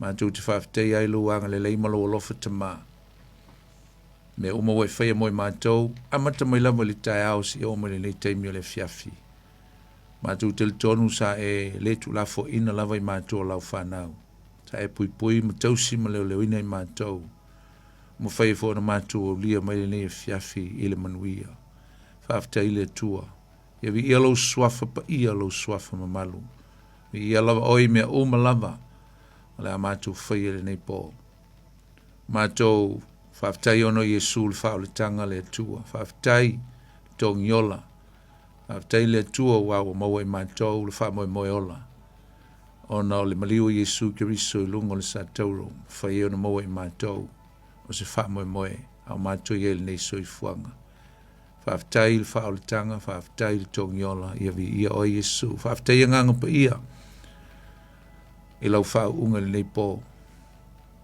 Matou te faafetaia ai lou agalelei ma lou alofa Tama. Mea uma ua e faia mo i matou, amata mai lava i le taeao seia oo mai lenei taimi o le afiafi. Matou talitonu sa e le tuulafoaiina lava i matou o lau fanau. Sa e puipui ma tausi ma leoleoina i matou. Ua mafai ai foi ona matou aulia mai lenei afiafi i le manuia. Faafetai i le Atua. Ia viia lou suafa paia, lou suafa mamalu. Viia lava oe i mea uma lava o le a matou faia i lenei po. Matou faafetai ona o Iesu le faaolataga a le Atua. Faafetai le togiola. Faafetai le Atua ua ua maua i matou le faamoemoe ola ona o le maliu o Iesu Keriso i luga o le satauro, mafai ai ona maua i matou o se faamoemoe a o matou i ai i lenei soifuaga. Faafetai i le faaolataga, faafetai i le togiola, ia viia oe Iesu. Faafetai Agaga Paia i lau faauuga i lenei po.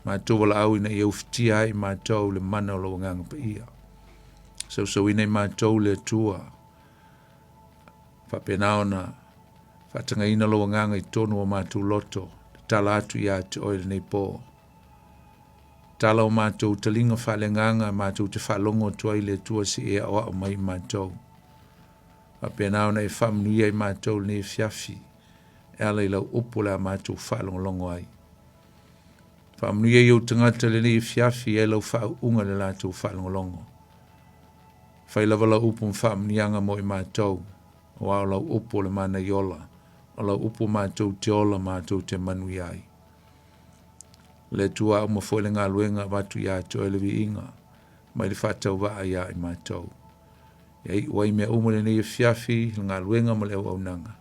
Matou valaau ina ia ufitia ai matou le mana o lou Agaga Paia. Sausauina i matou le Atua, faapena ona faatagaina lou Agaga i totonu o matou loto, tatala atu ia te oe lenei po. Tala o matou taliga faaleagaga matou te faalogo atu ai le Atua se i e aoao mai i matou. Faapena ona e faamanuia i matou lenei afiafi e ala i lau upu o le a matou faalogologo ai. Faamanuia i ou tagata lenei afiafi ai lau faauuga i le latou faalogologo. Fai lava lau upu ma faamanuiaga mo i matou, aua o lau upu o le manaiola, o lau upu matou te ola matou te manuia ai. Le Atua uma foi le galuega avatu ia te oe le viiga, mai le faatauvaa ia i matou. Ia iu ai mea uma lenei afiafi, le galuega ma le auaunaga.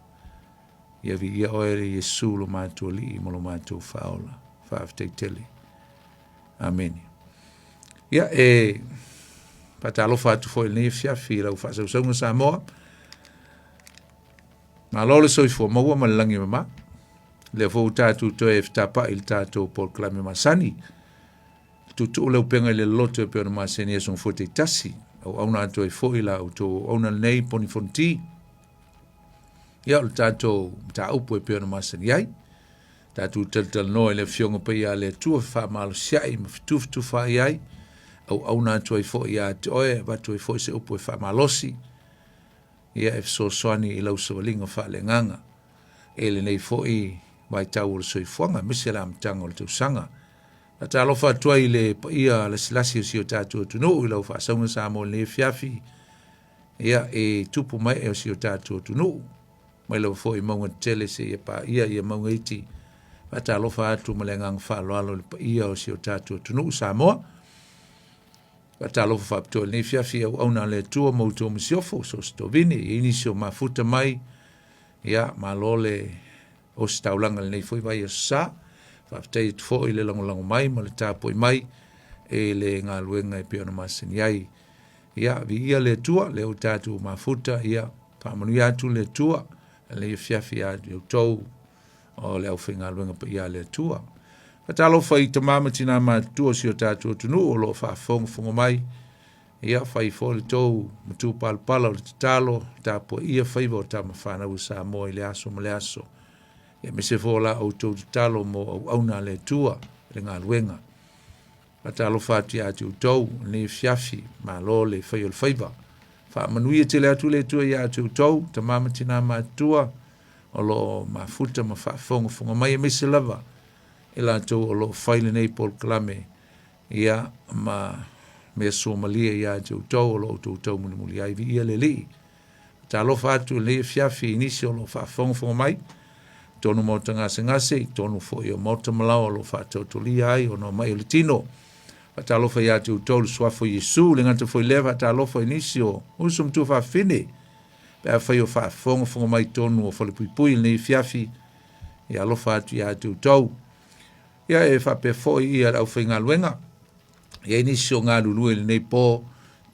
Ia viia oe le Iesu lo matou Alii ma lo matou Faaola. Faafetai tele. Amene. Ia, e faatalofa atu foi i lenei afiafi i lau faasausauga Samoa. Malo le soifua maua ma le lagi e mama. Lea foi ua tatou toe fetapa'i i le tatou polokalame masani. Tuutuu le upega i le loloto e pei ona masani ai aso Gafua taitasi. Auauna atu ai foi la outou auauna lenei Poni Fonoti. Ia, o le tatou mataupu e pei ona masani ai. Tatou talatalanoa i le Afioga Paia a le Atua fefaamalosiai ma fetufetufaai ai. Auauna atu ai foi ia te oe, avatu ai foi se upu e faamalosi. Ia e fesoasoani i lau savaliga faaleagaga i lenei foi vaitau o le soifuaga, aemaise le amataga o le tausaga. Faatalofa atu ai i le paia lasilasi o si o tatou atunuu i lau faasauga Samoa i lenei afiafi, ia e tupu mai e o si o tatou atunuu, mai lava foi i mauga tetele seia paia ia mauga iti. Faatalofa atu ma le agaga faaaloalo i le paia o si o tatou atunuu Samoa. Faatalofa faapitoa i lenei afiafi i auauna a le Atua ma outou masiofo, so o se tovini, i nisi o mafuta mai, ia, malo le ositaulaga i lenei foi vaiaso sa. Faafetai atu foi i le lagolago mai ma le tapuai mai i le galuega e pei ona masani ai. Ia, viia le Atua, lea ua tatou mafuta, ia, faamanuia atu le Atua i lenei afiafi ia outou o le aufaigaluega paia a le Atua. Faatalofa i tama ma tina matutua o si o tatou atunuu o lo o faafogafoga mai. Ia, fai foi le tou matupalapala o le tatalo, tapuaia faiva o tama fanau a Samoa i le aso ma le aso. Ia, aemaise foi o la outou tatalo mo auauna a le Atua i le galuega. Faatalofa atu ia te outou i lenei afiafi, malo le fai o le faiva. Faamanuia tele atu le Atua ia te outou, tama ma tina matutua, o lo o mafuta ma faafogafoga mai, aemaise lava i latou o lo o fai lenei polokalame, ia, ma mea suamalie ia te outou o lo o outou taumulimuli ai. Viia le Alii. Talofa atu i lenei afiafi i nisi o lo o faafogafoga mai, tonu maota gasegase, i tonu foi o maota malaoa o lo o faataotolia ai ona o mai o le tino. Faatalofa ia te outou le suafa o Iesu, le gata foi lea faatalofa i nisi o uso ma tuafafine, pe afai o faafogafoga mai tonu o falepuipui i lenei afiafi, ia alofa atu ia te outou. Ia e faapea foi ia le aufaigaluega, e i ai nisi o galulue i lenei po,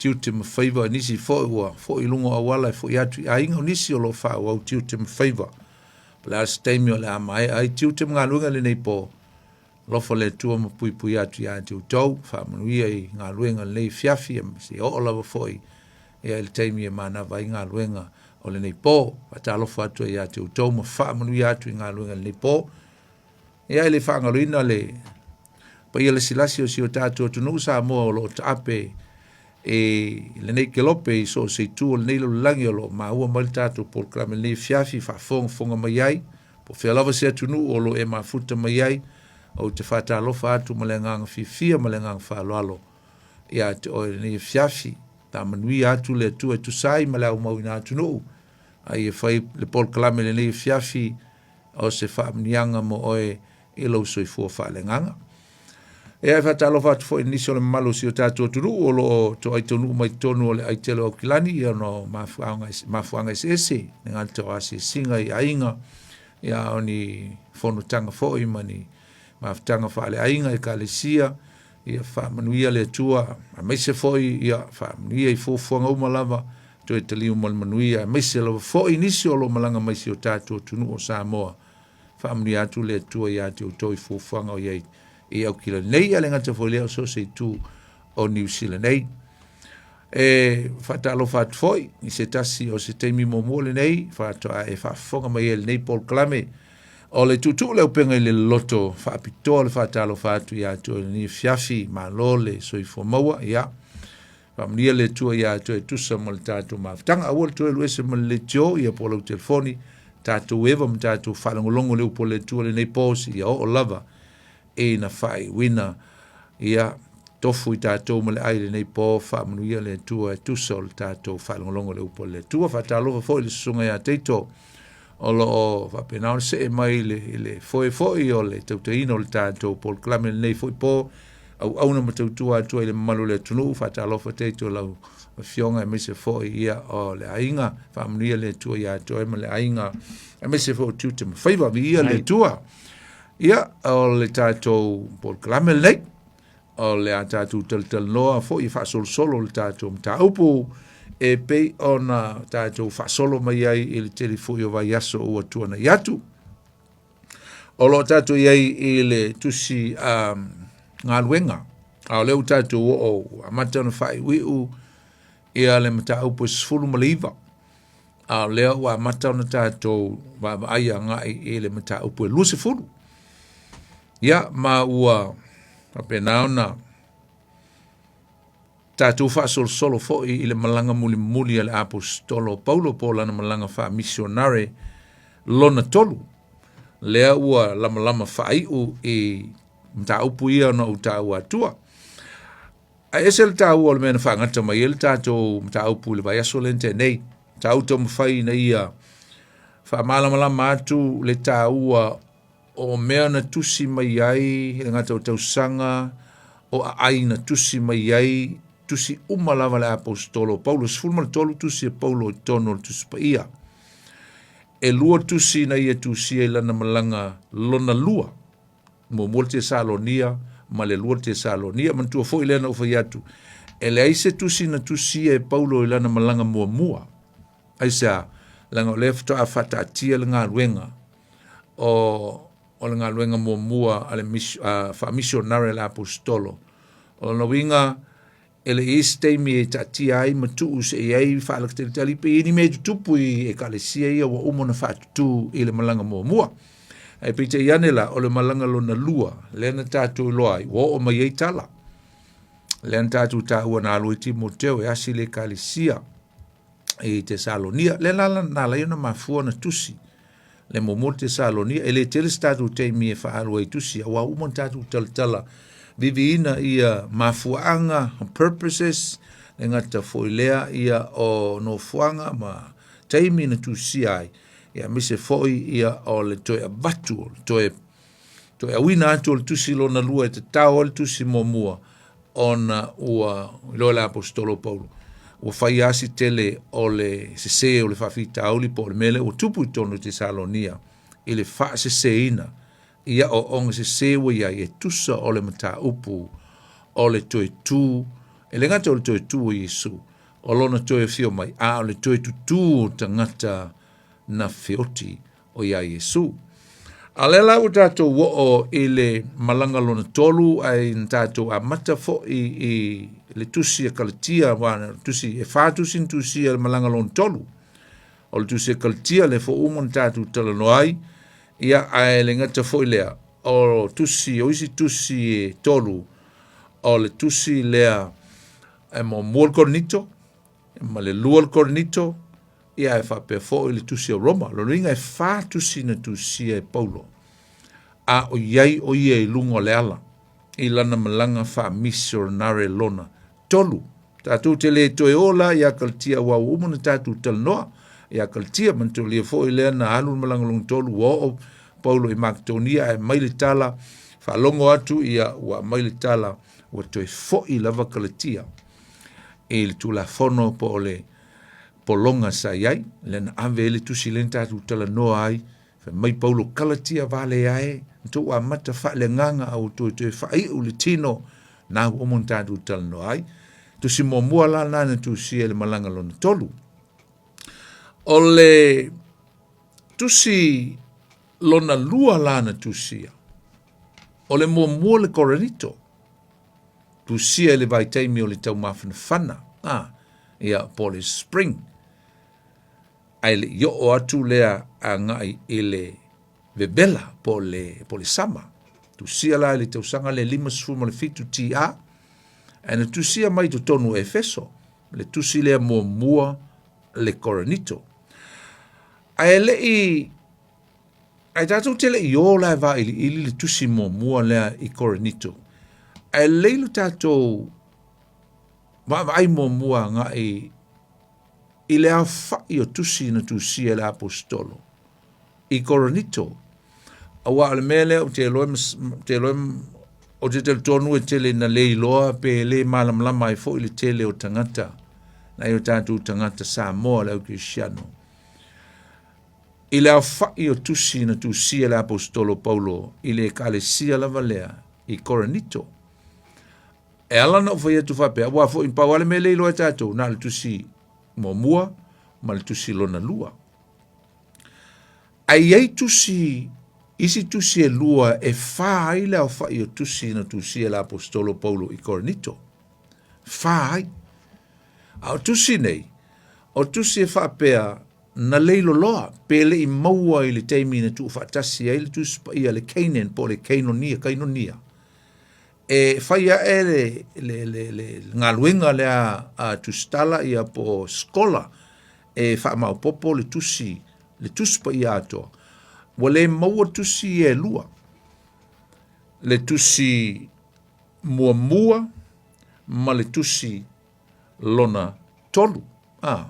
tiute ma faiva, nisi foi ua foi i luga o auala e foi atu i aiga, o nisi o lo o faaauau tiute ma faiva. Po o le a se taimi o le a maea ai tiute ma galuega i lenei po, alofa le Atua ma puipui atu ia te outou, faamanuia i galuega i lenei afiafi, seia oo lava foi ia i le taimi e manava ai galuega o lenei po. Faatalofa atu ai ia te outou ma faamanuia atu i galuega i lenei po. Ia e le faagaloina le paia lasilasi o si o tatou atunuu Samoa o lo o taape i lenei kelope i so o se itu o lenei lalolagi o lo o maua mai le tatou polokalame i lenei afiafi, faafogafoga mai ai, po o fea lava se atunuu o lo o e mafuta mai ai, ou te faatalofa atu ma le agaga fiafia ma le agaga faaaloalo ia te oe i lenei afiafi. Faamanuia atu le Atua e tusa ai ma le aumauina atunuu, a ia fai le polokalame i lenei afiafi o se faamanuiaga mo oe i lou soifua faaleagaga. Ia, e faatalofa atu foi i nisi o le mamalu o si o tatou atunuu o lo o toai taunuu mai totonu o le aitele o Aukilani, ia ona o mafuaaga, mafuaaga eseese, le gata o asiasiga i aiga, ia o ni fonotaga foi ma ni mafutaga faaleaiga ekalesia, ia faamanuia le Atua, aemaise foi ia faamanuia i fuafuaga uma lava, toe taliu ma le manuia, aemaise lava foi nisi o lo o malaga mai si o tatou atunuu o Samoa. Faamanuia atu le Atua ia te outou i fuafuaga o i ai i Aukilani nei, a le gata foi lea o so o se itu o Niu Sila nei. E faatalofa atu foi i se tasi o se taimi muamua lenei faatoa e faafofoga mai ai lenei polokalame o le tuutuu le upega i le loto faapitoa le faatalofa atu ia te oe lenei afiafi. Malo le soifua maua, ia faamanuia le Atua ia te oe e tusa ma le tatou mafutaga. Aua le toe alu ese ma le leitio ia po o lau telefoni, tatou eva ma tatou faalogologo i le upu a le Atua lenei po seia oo lava ina faaiuina ia tofu i tatou ma le ai lenei po. Faamanuia le Atua e tusa o le tatou faalogologo i le upu a le Atua. Faatalofa foi i le susuga ia Teito o lo o faapena ona see mai i le, i le foe foi o le tautaiina o le tatou polokalame lenei foi po, auauna ma tautua atu ai i le mamalu o le atunuu. Faatalofa Teito lau afioga aemaise foi ia o le aiga. Faamanuia le Atua ia te oe ma le aiga aemaise foi o tiute ma faiva. Viia le Atua. Ia, o le tatou polokalame lenei, o le a tatou talatalanoa foi e faasolosolo le tatou mataupu e pei ona tatou faasolo mai ai i le tele foi o vaiaso ua tuanai atu. O lo o tatou i ai i le tusi galuega, a o lea ua tatou oo ua amata ona faaiuiu ia le mataupu e 19, a o lea ua amata ona tatou vaavaai agai i le mataupu e 20. Ia, ma ua faapena ona tatou faasolosolo foi i le malaga mulimuli a le aposetolo o Paulo po o lana malaga faamisionare lona tolu, lea ua lamalama faaiu i mataupu ia na ou taua atua. Ae ese le taua o le mea na faagata mai ai le tatou mataupu i le vaiaso lea na tea nei. Sa ou taumafai ina ia faamalamalama atu le taua o mea na tusi mai ai le gata o tausaga o aai na tusi mai ai tusi uma lava le aposetolo o Paulo, 13 tusi a Paulo i totonu o le Tusi Paia. E lua tusi na ia tusia i lana malaga lona lua. Muamua le Tesalonia ma le lua le Tesalonia. Manatua foi lea na ou fai atu, e leai se tusi na tusia e Paulo i lana malaga muamua. Aisea? Leaga o lea faatoa faataatia le galuega o, o le galuega muamua a le faamisionare a le aposetolo. O lona uiga, e le i i se taimi e taatia ai ma tuu se i ai faalakatalitali pe i ni mea e tutupu i ekalesia ia ua uma ona faatutū i le malaga muamua. Ae peitai ane la, o le malaga lona lua, lea na tatou iloa ai, ua oo mai ai tala. Lea na tatou taua na alu ai Timoteo e asi le ekalesia i Tesalonia. Lea la na ala ai ona mafua ona tusi le muamua le Tesalonia. E le tele se tatou taimi e faaalu ai tusi, aua uma ona tatou talatala viviina ia mafuaaga, purposes, le gata foi lea ia o nofoaga ma taimi na tusia ai, ia aemaise foi ia o le toe avatu, o le toe toe auina atu o le tusi lona lua e tatao ai le tusi muamua, ona ua iloa le aposetolo o Paulo ua fai lava si tele o le sese o le faafitauli po o le mea lea ua tupu i totonu o Tesalonia i le faaseseina i aoaoga sese ua i ai e tusa o le mataupu o le toe tu, e le gata o le toe tu o Iesu, o lona toe afio mai, a o le toe tutū o tagata na feoti o iā Iesu. A lea la ua tatou oo i le malaga lona tolu, ae na tatou amata foi i le tusi a Kalatia, aua na tusi, e fa tusi na tusia i le malaga lona tolu. O le tusi a Kalatia, lea foi ua uma ona tatou talanoa ai, ia, ae le gata foi lea, o tusi, o isi tusi e tolu, o le tusi lea e muamua le Korinito, ma le lua le Korinito, ia e faapea foi le tusi o Roma. Lona uiga e fa tusi na tusia e Paulo, a o i ai o ia i luga o le ala i lana malaga faamisionare lona tolu. Tatou te le toe o la iā Kalatia aua ua uma ona tatou talanoa iā Kalatia, manatua foi lea na alu le malaga lona tolu, ua oo Paulo i Maketonia ae aumai le tala, faalogo atu ia ua aumai le tala ua toe foi lava Kalatia i le Tulafono po o le pologa sa i ai, lea na ave ai le tusi lea na tatou talanoa ai. Fai mai Paulo, Kalatia vale ae, na tou amata faaleagaga a ua toe toe faaiu le tino, na ua uma ona tatou talanoa ai. Tusi muamua la lena na tusia i le malaga lona tolu. O le tusi lona lua la na tusia, o le muamua le Korinito, tusia i le vaitaimi o le taumafanafana, a, ia, po o le spring, ae le i oo atu lea agai i le vevela po o le, po o le sama. Tusia la i le tausaga le 57 TA, ae na tusia mai totonu o Efeso, le tusi lea muamua le Korinito. Ae le i ae tatou te le i o la e vailiili le tusi muamua lea i Korinito, ae lelei lo tatou vaavaai muamua agai i le aofai o tusi na tusia e le aposetolo i Korinito. Aua o le mea lea ou te iloa, te iloa ou te talitonu e tele na le iloa pe le malamalama ai foi le tele o tagata, nai o tatou tagata Samoa le au kerisiano. I le aofai o tusi na tusia e le aposetolo Paulo i le ekalesia lava lea i Korinito. E ala ona ou fai atu faapea, aua foi pau lava le mea lea e iloa e tatou, na o le tusi muamua ma le tusi lona lua. Ae i ai tusi, isi tusi e lua e fa ai le aofai o tusi na tusia e le aposetolo Paulo i Korinito. Fa ai. A o tusi nei, o tusi e faapea na leiloloa pe le i maua i le taimi na tuufaatasi ai le Tusi Paia le Canon po o le Kainonia, Kainonia. E fai ae le, le, le, le galuega lea a tusitala ia po o skola e faamaopoopo le tusi, le Tusi Paia atoa. Ua le maua tusi ia e lua, le tusi muamua ma le tusi lona tolu. A.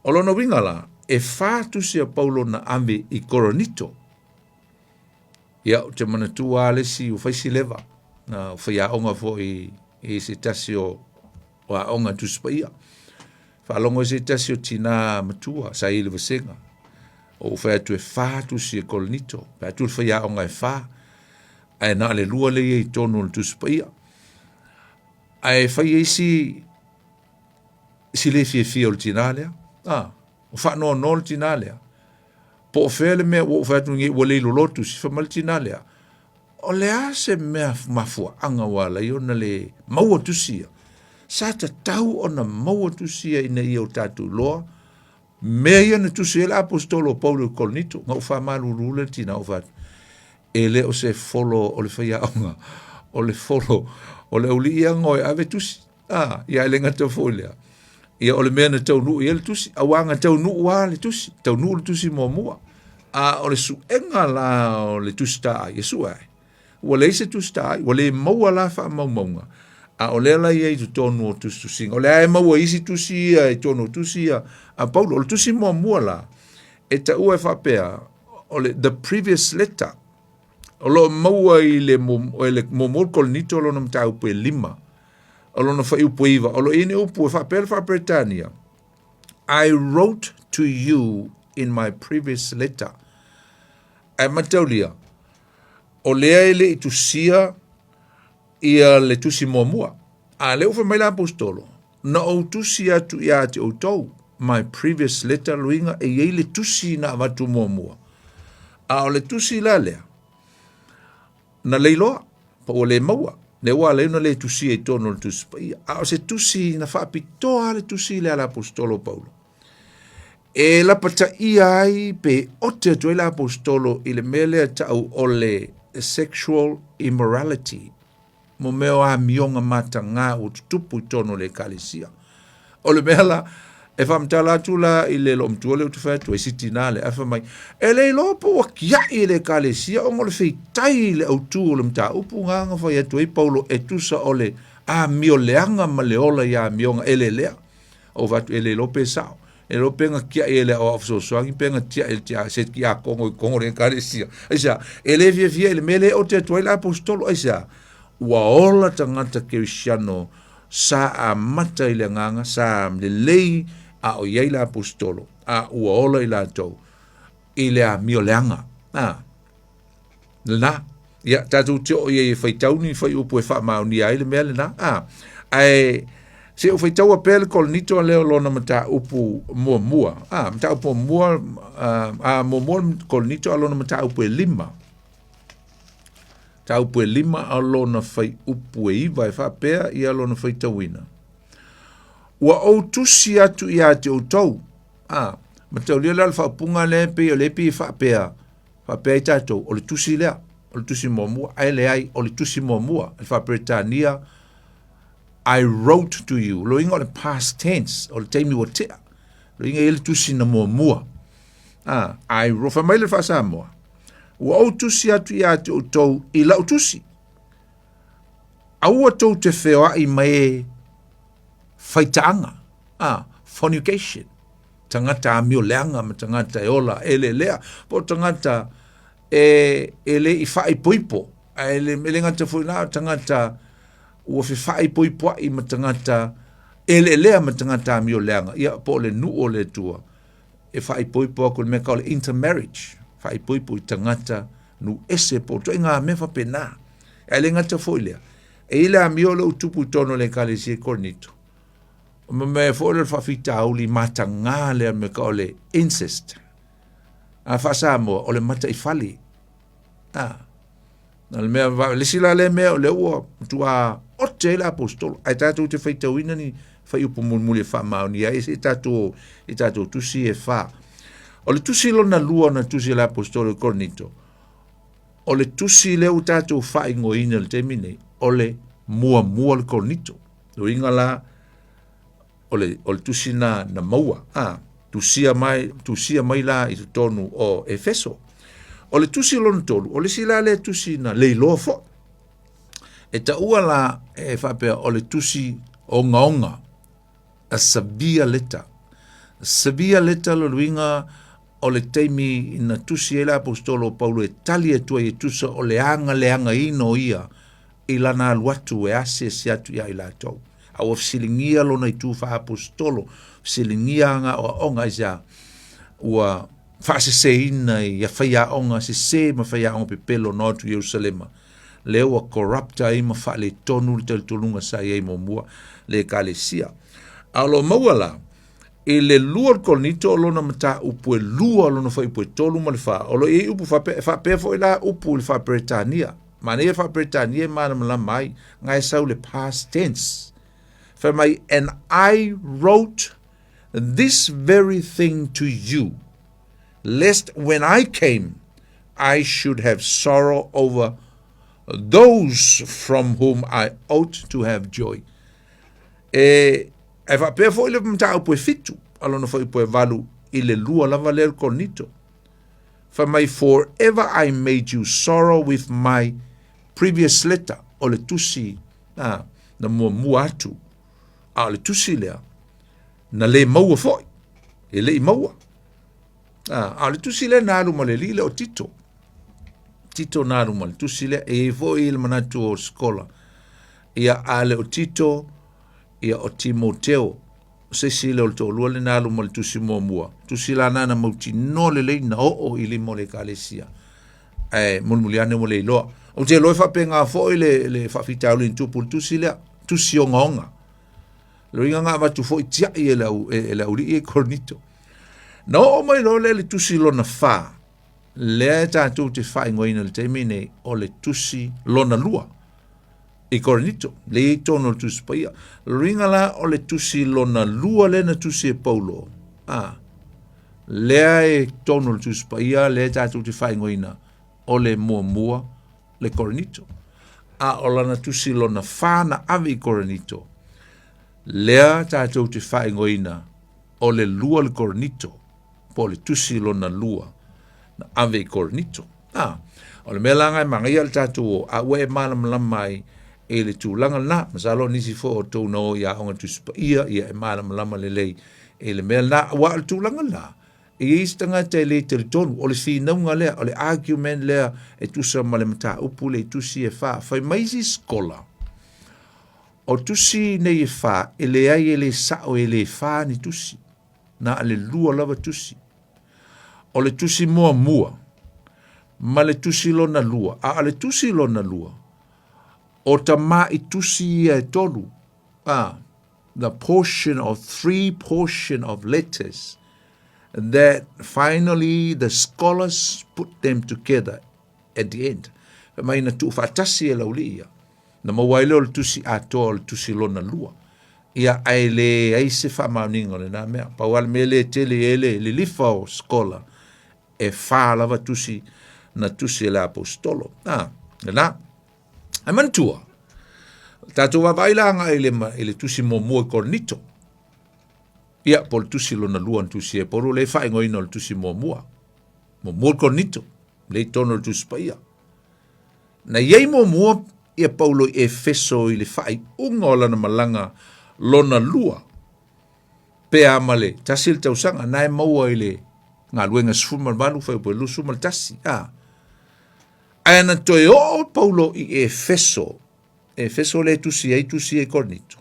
O lona uiga la, e fa tusi a Paulo na ave i Korinito. Ia, ou te manatua lava le isi ua fai si leva, na faiaoga foi i se tasi o, o aoga Tusi Paia. Faalogo i se tasi o tinā matua sa i le vasega. Ou fai atu e fa tusi e Korinito, fai atu le faiaoga e fa, ae na o le lua lea i totonu o le Tusi Paia. Ae fai ai si si le fiafia o le tinā lea. Ah, o faanoanoa le tinā lea. Po o fea le mea ua ou fai atu nei ua le ilolo tusi, fai mai le tinā lea, o le a se mea mafuaaga ua ala ai ona le maua tusi ia? Sa tatau ona maua tusi ia ina ia o tatou iloa mea ia na tusi ai le aposetolo o Paulo i Korinito. Na ou faamalulu lea i le tinā ou fai atu, e le o se folo o le faiaoga, o le folo o le aualii ia na o e ave tusi. A, ia e le gata foi lea. Ia o le mea na taunuu i ai le tusi, aua na taunuu lava le tusi, taunuu le tusi muamua. A o le suega la o le tusi taai, e sue ai. Ua leai se tusi taai, ua le maua la faamaumauga, a o lea la e i ai i totonu o tusitusiga. O lea e maua i isi tusi ia i totonu o tusi ia a Paulo. O le tusi muamua la, e taua e faapea, o le the previous letter, o lo o maua i le muamua o Korinito lona mataupu e lima, o lona fuaiupu e iva, o lo o i ai ni upu e faapea le faa-Peretania, I wrote to you in my previous letter. Ae mataulia, o lea e le i tusia ia le tusi muamua. A lea ua fai mai le aposetolo, na ou tusi atu ia te outou, my previous letter, luiga e i ai le tusi na avatu muamua. A o le tusi la lea, na leiloa, pa ua le maua, lea ua ala ai ona le tusia i totonu o le Tusi Paia. A o se tusi na faapitoa le tusi lea a le aposetolo Paulo. E lapataia ai pe ote atu ai le aposetolo i le mea lea tau o le sexual immorality, mo mea o amioga matagā ua tutupu i totonu o le Ekalesia. O le mea la, e faamatala atu la i le loomatua lea ou te fai atu ai, si tinā lea, ae fai mai, e le iloa po ua tiai e le Ekalesia ona o le feitai i le autū o le mataupu na na fai atu ai Paulo e tusa o le amio leaga ma le ola i amioga elelea. Ou fai atu, e le iloa pe sao. E le iloa pe na tiai e le aoao fesoasoani pe na tiai e le tia, se tiakono i totonu o le Ekalesia. Aisea? E le fiafia i le mea lea e ote atu ai le aposetolo. Aisea? Ua ola tagata kerisiano sa amata i le agaga, sa lelei a o i ai le aposetolo, a ua ola i latou i le amio leaga. A, lena. Ia, tatou te oo i ai e faitau ni fuaiupu e faamaonia ai le mea lena. A, ae se i ou faitaua pea le Korinito lea o lona mataupu muamua. A, mataupu muamua, a, a muamua Korinito a lona mataupu e lima. Mataupu e lima a lona fuaiupu e iva e faapea ia lona faitauina. Ua ou tusi atu ia te outou. A, mataulia la le faaupuga lea pei o lea pei e faapea, faapea ai tatou, o le tusi lea, o le tusi muamua, ae leai, o le tusi muamua, le faa-Peretania, I wrote to you, loiga o le past tense, o le taimi ua tea, loiga e i ai le tusi na muamua. A, I wrote, fai mai le faa-Samoa, ua ou tusi atu ia te outou i lau tusi. Aua tou te feoai ma e faitaaga, a, fornication, tagata amio leaga ma tagata e ola elelea, po o tagata e, e le i faaipoipo, ae le, e le gata foi la o tagata ua fefaaipoipoai ma tagata eleelea ma tagata amio leaga, ia po o le nuu o le Atua, e faaipoipo atu le mea tau o le intermarriage, faaipoipo i tagata nuu ese po o ituaiga mea faapena. Ae le gata foi lea, e i ai le amio lea ua tupu i totonu o le Ekalesia i Korinito, o me mea foi lea o le faafitauli matagā lea mea tau o le incest. A faa-Samoa, o le mataifale. A, o le mea, le isi la lea mea o lea ua matua ote ai le aposetolo, ae tatou te faitauina ni fuaiupu mulimuli e faamaonia ai se tatou, i tatou tusi e fa. O le tusi lona lua na tusi e le aposetolo i Korinito, o le tusi lea ua tatou faaigoaina i le taimi nei, o le muamua o le Korinito. Uiga la, o le, o le tusi na, na maua, a, tusia mai, tusia mai la i totonu o Efeso. O le tusi lona tolu, o le isi la lea tusi na leiloa foi. E taua la e faapea o le tusi ogaoga, a severe letter. A severe letter lo luiga o le taimi na tusi ai le aposetolo o Paulo e tali atu ai e tusa o le agaleagaina o ia i lana alu atu e asiasi atu iā i latou. A ua fesiligia lona itu faaapostolo, fesiligia ana aoaoga aisea? Ua faaseseina ia faiaoga sese ma faiaoga pepelo na o atu i Ierusalema, lea ua corrupt ai ma faaletonu le talitonuga sa i ai muamua le Ekalesia. A o lo o maua la, i le lua o le Korinito o lona mataupu e lua o lona fuaiupu e tolu ma le fa, o lo o i ai upu faapea, e faapea foi la upu i le faa-Peretania. Manaia faa-Peretania e malamalama ai, na e sau le past tense. Fai mai, and I wrote this very thing to you, lest when I came, I should have sorrow over those from whom I ought to have joy. E, e faapea foi le mataupu e fitu, a lona fuaiupu e valu i le lua lava lea o le Korinito. Fai mai, for ever I made you sorrow with my previous letter, o le tusi a, na muamua atu, a o le tusi lea, na le maua foi, e le i maua. A, a o le tusi lea na alu ma le alii lea o Tito. Tito na alu ma le tusi lea, e i ai foi le manatu o Sikola. Ia, a le o Tito, ia o Timoteo, se isi lea o le toalua lea na alu ma le tusi muamua. Tusi la na na mautinoa lelei na oo i lima o le ekalesia. Ae mulimuli ane ua le iloa. Ou te iloa e faapena foi le, le faafitauli na tupu i le tusi lea, tusi ogaoga. Loiga na avatu foi tiai e le, au, e, e le aualii e Korinito. Na oo mai loa lea le tusi lona fa, lea e tatou te faaigoaina i le taimi nei o le tusi lona lua i Korinito, lea i totonu o le Tusi Paia. Luiga la o le tusi lona lua lea na tusi e Paulo, a, lea e totonu o le Tusi Paia, lea tatou te faaigoaina o le muamua Le Korinito. A o lana tusi lona fa na ave i Korinito, lea tatou te faaigoaina o le lua le Korinito, po o le tusi lona lua na ave i Korinito. A, o le mea la lena e manaia le tatou o, a ua e malamalama ai i le tulaga lena. Masalo o nisi foi o outou na o i aoga Tusi Paia, ia e malamalama lelei i le mea lena. Aua o le tulaga lena, e i ai isi tagata e le talitonu, o le finauga lea, o le argument lea e tusa ma le mataupu lea i tusi e fa. Fai mai isi scholar, o tusi nei e fa, e leai e le sao e le fa ni tusi. Na o le lua lava tusi. O le tusi muamua ma le tusi lona lua. A o le tusi lona lua, o tama'i tusi ia e tolu, a, the portion of three portion of letters that finally the scholars put them together at the end. Fai mai na tuufaatasi e laulii ia. Na maua ai lea o le tusi atoa o le tusi lona lua. Ia, ae leai se faamaoniga o lena mea. Pau lava le mea lea e tele i ai le lilifa o scholar, e fa lava tusi na tusi e le aposetolo. A, lena. Ae manatua, tatou vaavaai la agai i le, i le tusi muamua i Korinito. Ia, po o le tusi lona lua na tusi e Paulo, lea e faaigoaina o le tusi muamua. Muamua i Korinito, lea i totonu o le Tusi Paia. Na i ai muamua ia Paulo i Efeso i le faaiuga o lana malaga lona lua, pe a ma le tasi le tausaga, na e maua i le galuega 18 fuaiupu e 21. A. Ae na toe oo Paulo i Efeso, Efeso lea e tusi ai tusi i Korinito,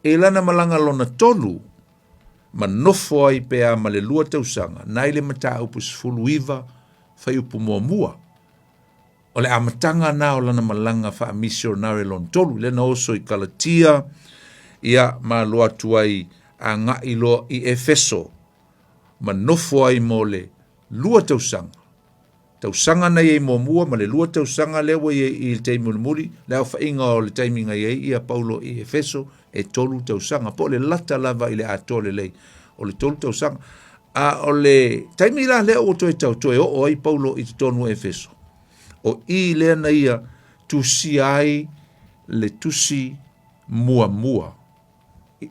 i lana malaga lona tolu, ma nofo ai pe a ma le lua tausaga, na i le mataupu 19 fuaiupu muamua. O le amataga na o lana malaga faamisionare lona tolu, lea na oso i Kalatia, ia ma alu atu ai agai loa i Efeso, ma nofo ai mo le lua tausaga. Tausaga na i ai muamua ma le lua tausaga lea ua i ai i le taimi mulimuli, le aofaiga o le taimi na i ai ia Paulo i Efeso, e tolu tausaga, po o le lata lava i le atoa lelei o le tolu tausaga. A o le taimi la lea ua toe tau toe oo ai Paulo i totonu o Efeso, o i lea na ia tusia ai le tusi muamua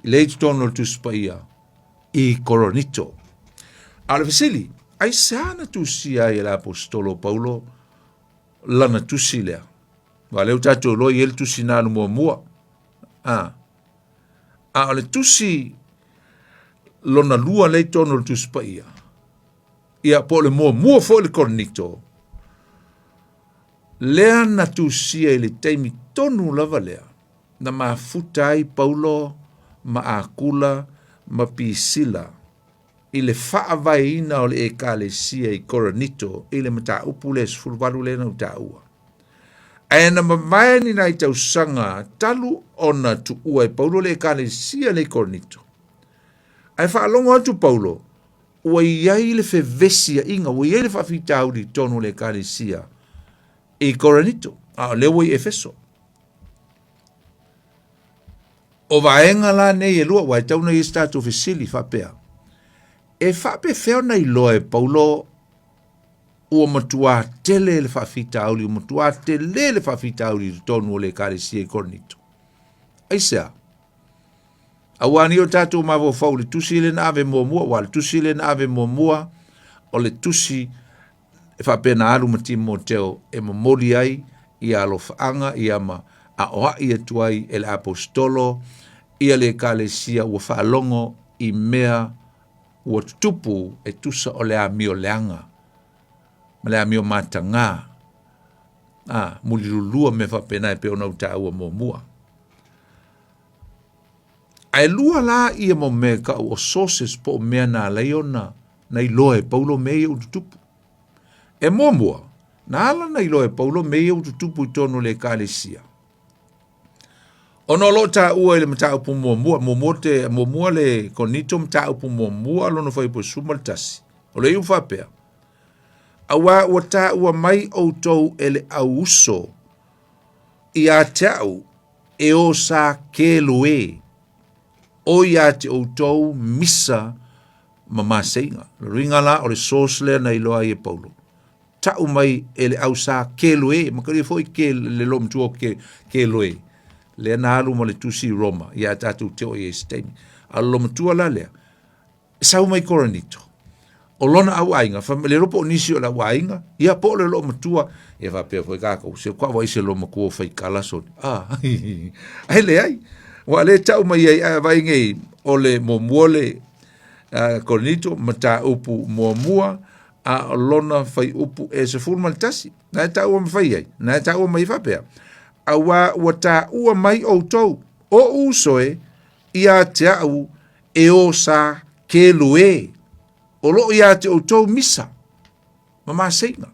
lea i totonu o le Tusi Paia i Korinito. A o le fesili, aisea na tusia ai e le aposetolo o Paulo lana tusi lea? Aua lea ua tatou iloa e i ai le tusi na alu muamua. A, a o le tusi lona lua lea i totonu o le Tusi Paia, ia po o le muamua foi le Korinito, lea na tusia i le taimi tonu lava lea na mafuta ai Paulo ma Akula ma Pisila i le faavaeina o le Ekalesia i Korinito i le mataupu lea 18 lea na ou taua. Ae na mavae ni nai tausaga talu ona tuua e Paulo le Ekalesia lea i Korinito. Ae faalogo atu Paulo, ua i ai le fevesiaiga, ua i ai le faafitauli i totonu o le Ekalesia i Korinito, a o lea ua i Efeso. O vaega la nei e lua, ua e tatau ona i ai se tatou fesili faapea, e faapefea ona iloa e Paulo ua matuā tele le faafitauli, ua matuā tele le faafitauli i totonu o le Ekalesia i Korinito? Aisea? Aua nei o tatou mafaufau i le tusi lea na ave muamua, aua o le tusi lea na ave muamua, o le tusi e faapea na alu ma Timoteo e momoli ai ia alofaaga ia ma aoai atu ai e le aposetolo ia le ekalesia ua faalogo i mea ua tutupu e tusa o le amio leaga ma le amio matagā, a mulilulua mea faapena e pei ona ou taua muamua. Ae lua la ia mau mea e tau o sources po o mea na ala ai ona na iloa e Paulo mea ia ua tutupu. E muamua, na ala na iloa e Paulo mea ia ua tutupu i totonu o le ekalesia. Ona o lo o taua i le mataupu muamua, muamua, te, muamua le Korinito mataupu muamua lona fuaiupu 11. O le iu faapea, Auā ua taua mai outou e le au uso ia te au e o sa Keloe, o ia te outou misa ma maseiga. Lona uiga la o le source lea na iloa ai e Paulo. Ta'u mai e le ausā Keloe, makalia foi ke le loomatua o ke Keloe, lea na alu ma le tusi i Roma, ia tatou te oo i ai se taimi. A o le loomatua la lea, e sau mai Korinito, o lona auaiga, fai mai, le iloa po o nisi o le auaiga, ia po o le loomatua, ia faapea foi kākou, se kua vaai se loomatua o faikala soli. Ah, ai leai, ua le ta'u mai ai, ae vaai nei, o le muamua le Korinito, mataupu muamua, a o lona fuaiupu e 11. Na e taua mafai ai, na e taua mai faapea, auā ua taua mai outou, o uso e, ia te au e o sa Keloe, o loo ia te outou misa, ma maseiga.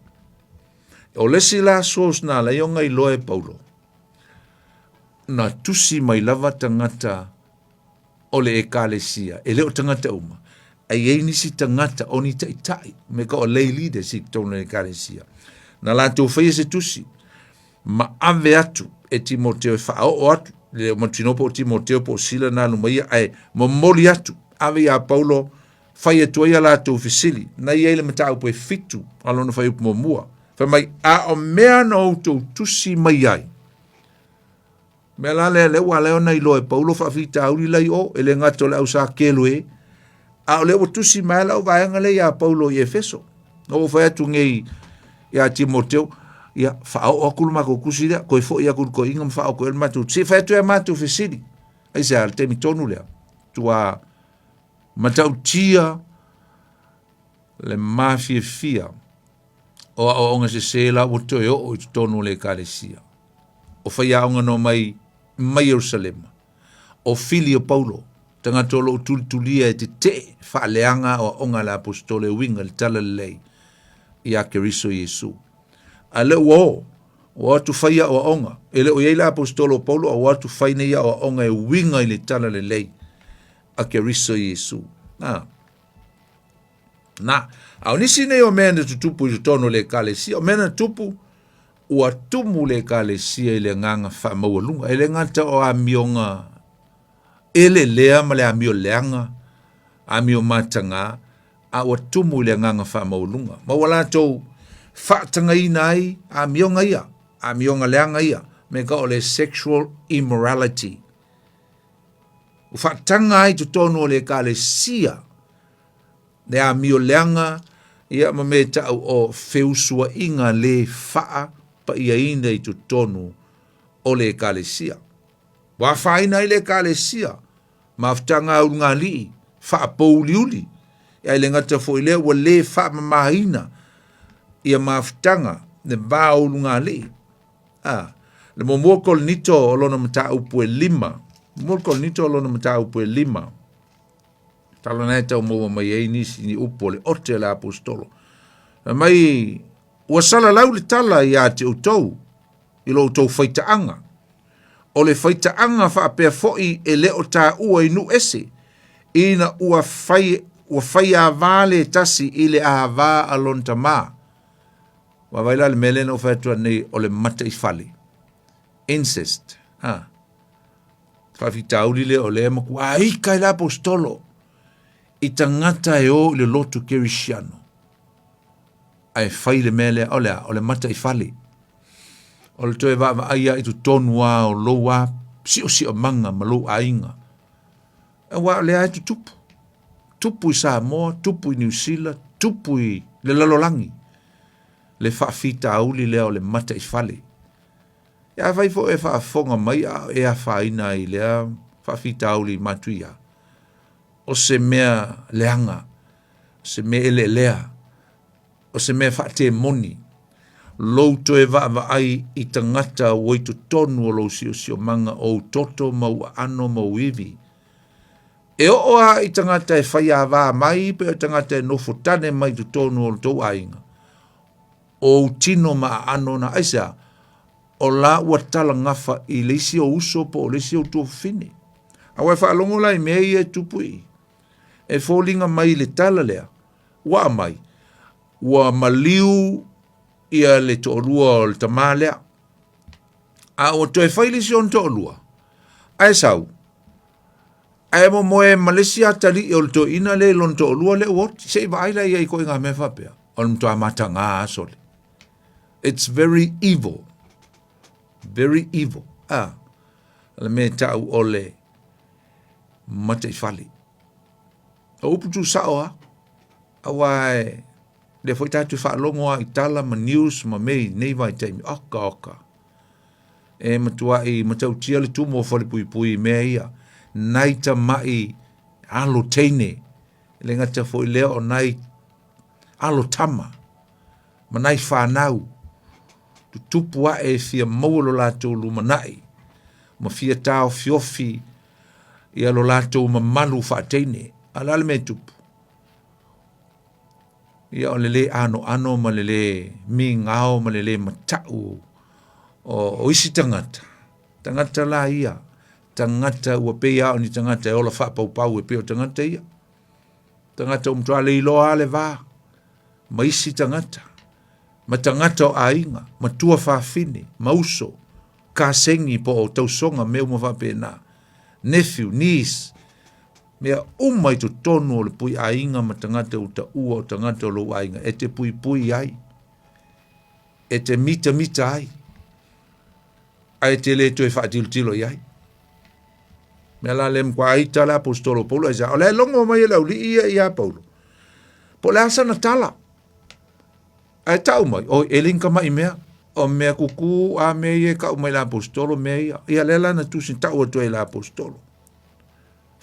O le isi la source na ala ai ona iloa e Paulo, na tusi mai lava tagata o le Ekalesia, e le o tagata uma, a i ai nisi tagata o ni taitai, me ka o lay leaders i totonu o le Ekalesia. Na latou faia se tusi, ma ave atu e Timoteo e faaoo atu, le o mautinoa po o Timoteo po o Sila na alu mai ia, ae momoli atu, ave iā Paulo, fai atu ai a latou fesili. Na i ai le mataupu e fitu a lona fuaiupu muamua. Fai mai, a o mea na outou tusi mai ai, Mea la lea, lea ua ala ai ona iloa e Paulo faafitauli la i o, e le gata o le ausā Keloe, a o lea ua tusi mai lava lau vaega lea iā Paulo i Efeso. Na ou fai atu nei iā Timoteo, ia, faaoo atu le matou tusi lea, toe foi atu i le toeaina ma faaoo atu i ai le matou tusi. Se i fai atu ai a matou fesili. Aisea, le taimi tonu lea, tua matautia le mafiafia o aoaoga sesē la ua toe oo i totonu o le Ekalesia. O faiaoga na omai mai Ierusalema, o Fili o Paulo, tagata o lo o tulitulia e tetee faaleaga aoaoga a le Aposetolo e uiga i le Talalelei iā Keriso Iesu. A lea ua o, ua o atu fai aoaoga, e le o i ai le Aposetolo o Paulo, a ua o atu fai nei aoaoga e uiga i le Talalelei a Keriso Iesu. A. Na, a o nisi nei o mea na tutupu i totonu o le Ekalesia, o mea na tupu, ua tumu le Ekalesia i le agaga faamaualuga. E le gata o amioga elelea ma le amio leaga, amio matagā, a ua tumu i le agaga faamaualuga. Ma ua latou faatagaina ai amioga ia, amioga leaga ia, me ka o le sexual immorality. Ua faataga ai totonu o le Ekalesia le amio leaga ia ma mea e ta'u o feusua'iga lē faapaiaina i totonu o le Ekalesia. Ua afaina ai le Ekalesia mafutaga a ulugalii faapouliuli, ae le gata foi i lea ua lē faamamaina ia mafutaga le va o ulugalii. A, le muamua Korinito o lona mataupu e lima, muamua Korinito o lona mataupu e lima, tala na e tau maua mai ai nisi ni upu o le ote a le aposetolo. Fai mai, ua salalau le tala iā te outou i lo outou faitaaga. O le faitaaga faapea foi e le o taua i nuu ese, ina ua fai, ua faiavā le tasi i le ahavā a lona tamā. Vaavaai la le mea lea na ou fai atu nei o le mataifale. Incest. Ha. Faafitauli lea o lea e matua ika ai le aposetolo i tagata e o i le lotu kerisiano ae fai le mea lea o le a o le mataifale. O le toe vaavaai lava i totonu lava o lou lava siosiomaga ma lou aiga. Aua o lea e tutupu. Tupu i Samoa, tupu i Niu Sila, tupu i le lalolagi le faafitauli lea o le mataifale. Ia afai foi e faafofoga mai a o e afaina ai i lea faafitauli matuia, o se mea leaga, o se mea eleelea, o se mea faatemoni, lou toe vaavaai i tagata ua i totonu o lou siosiomaga, o ou toto ma ou aano ma ou ivi. E oo lava i tagata e faiāvā mai pe o tagata e nofo tane mai i totonu o lo tou aiga, o ou tino ma aano na, aisea? O la ua talagafa i le isi ou uso po o le isi ou tuafafine. Aua e faalogo la i mea ia e tupu i i. E foliga mai i le tala lea, ua aumai, ua maliu ia le toalua o le tamā lea, a ua toe fai le isi ona toalua, ae sau, ae momoe ma le isi atalii o le toeaina lea i lona toalua lea ua oti. Se i vaai la i ai i ituaiga mea faapea, o le matua mataga lava sole. It's very evil. Very evil. Ah, le mea ta'u o le mataifale. O upu tuusa'o a, auā e lea foi tatou faalogo a i tala ma news ma mea i nei vaitaimi, oka oka. E matua'i matautia le tumu o falepuipui i mea ia, nai tama'i alo teine, e le gata foi lea o nai alo tama ma nai fanau, tutupu a'e e fia maua lo latou lumana'i ma fia taofiofi ia lo latou mamalu faateine. A o le a le mea e tupu? Ia o le lē anoano ma le lē migao ma le lē mataʻu o, o isi tagata, tagata la ia, tagata ua pei lava o ni tagata e ola faapaupau e pei o tagata ia. Tagata ua matua le iloa lava le va ma isi tagata, ma tagata o aiga, matua fafine, ma uso, kasegi po o tausoga, mea uma faapena, nephew, niece, mea uma i totonu o le pui aiga ma tagata ua taua o tagata o lou aiga, e te puipui ai, e te mitamita ai, ae te le toe faatilotilo i ai. Mea la le matua aita le aposetolo o Paulo aisea, o la e logo mai e le auli'i ia iā Paulo. Po o le a sana tala. Ae ta'u mai, oi, e le ni tama'i mea, o mea kukū a mea ia e ta'u mai le aposetolo mea ia. Ia lea la na tusi ta'u atu ai e le aposetolo.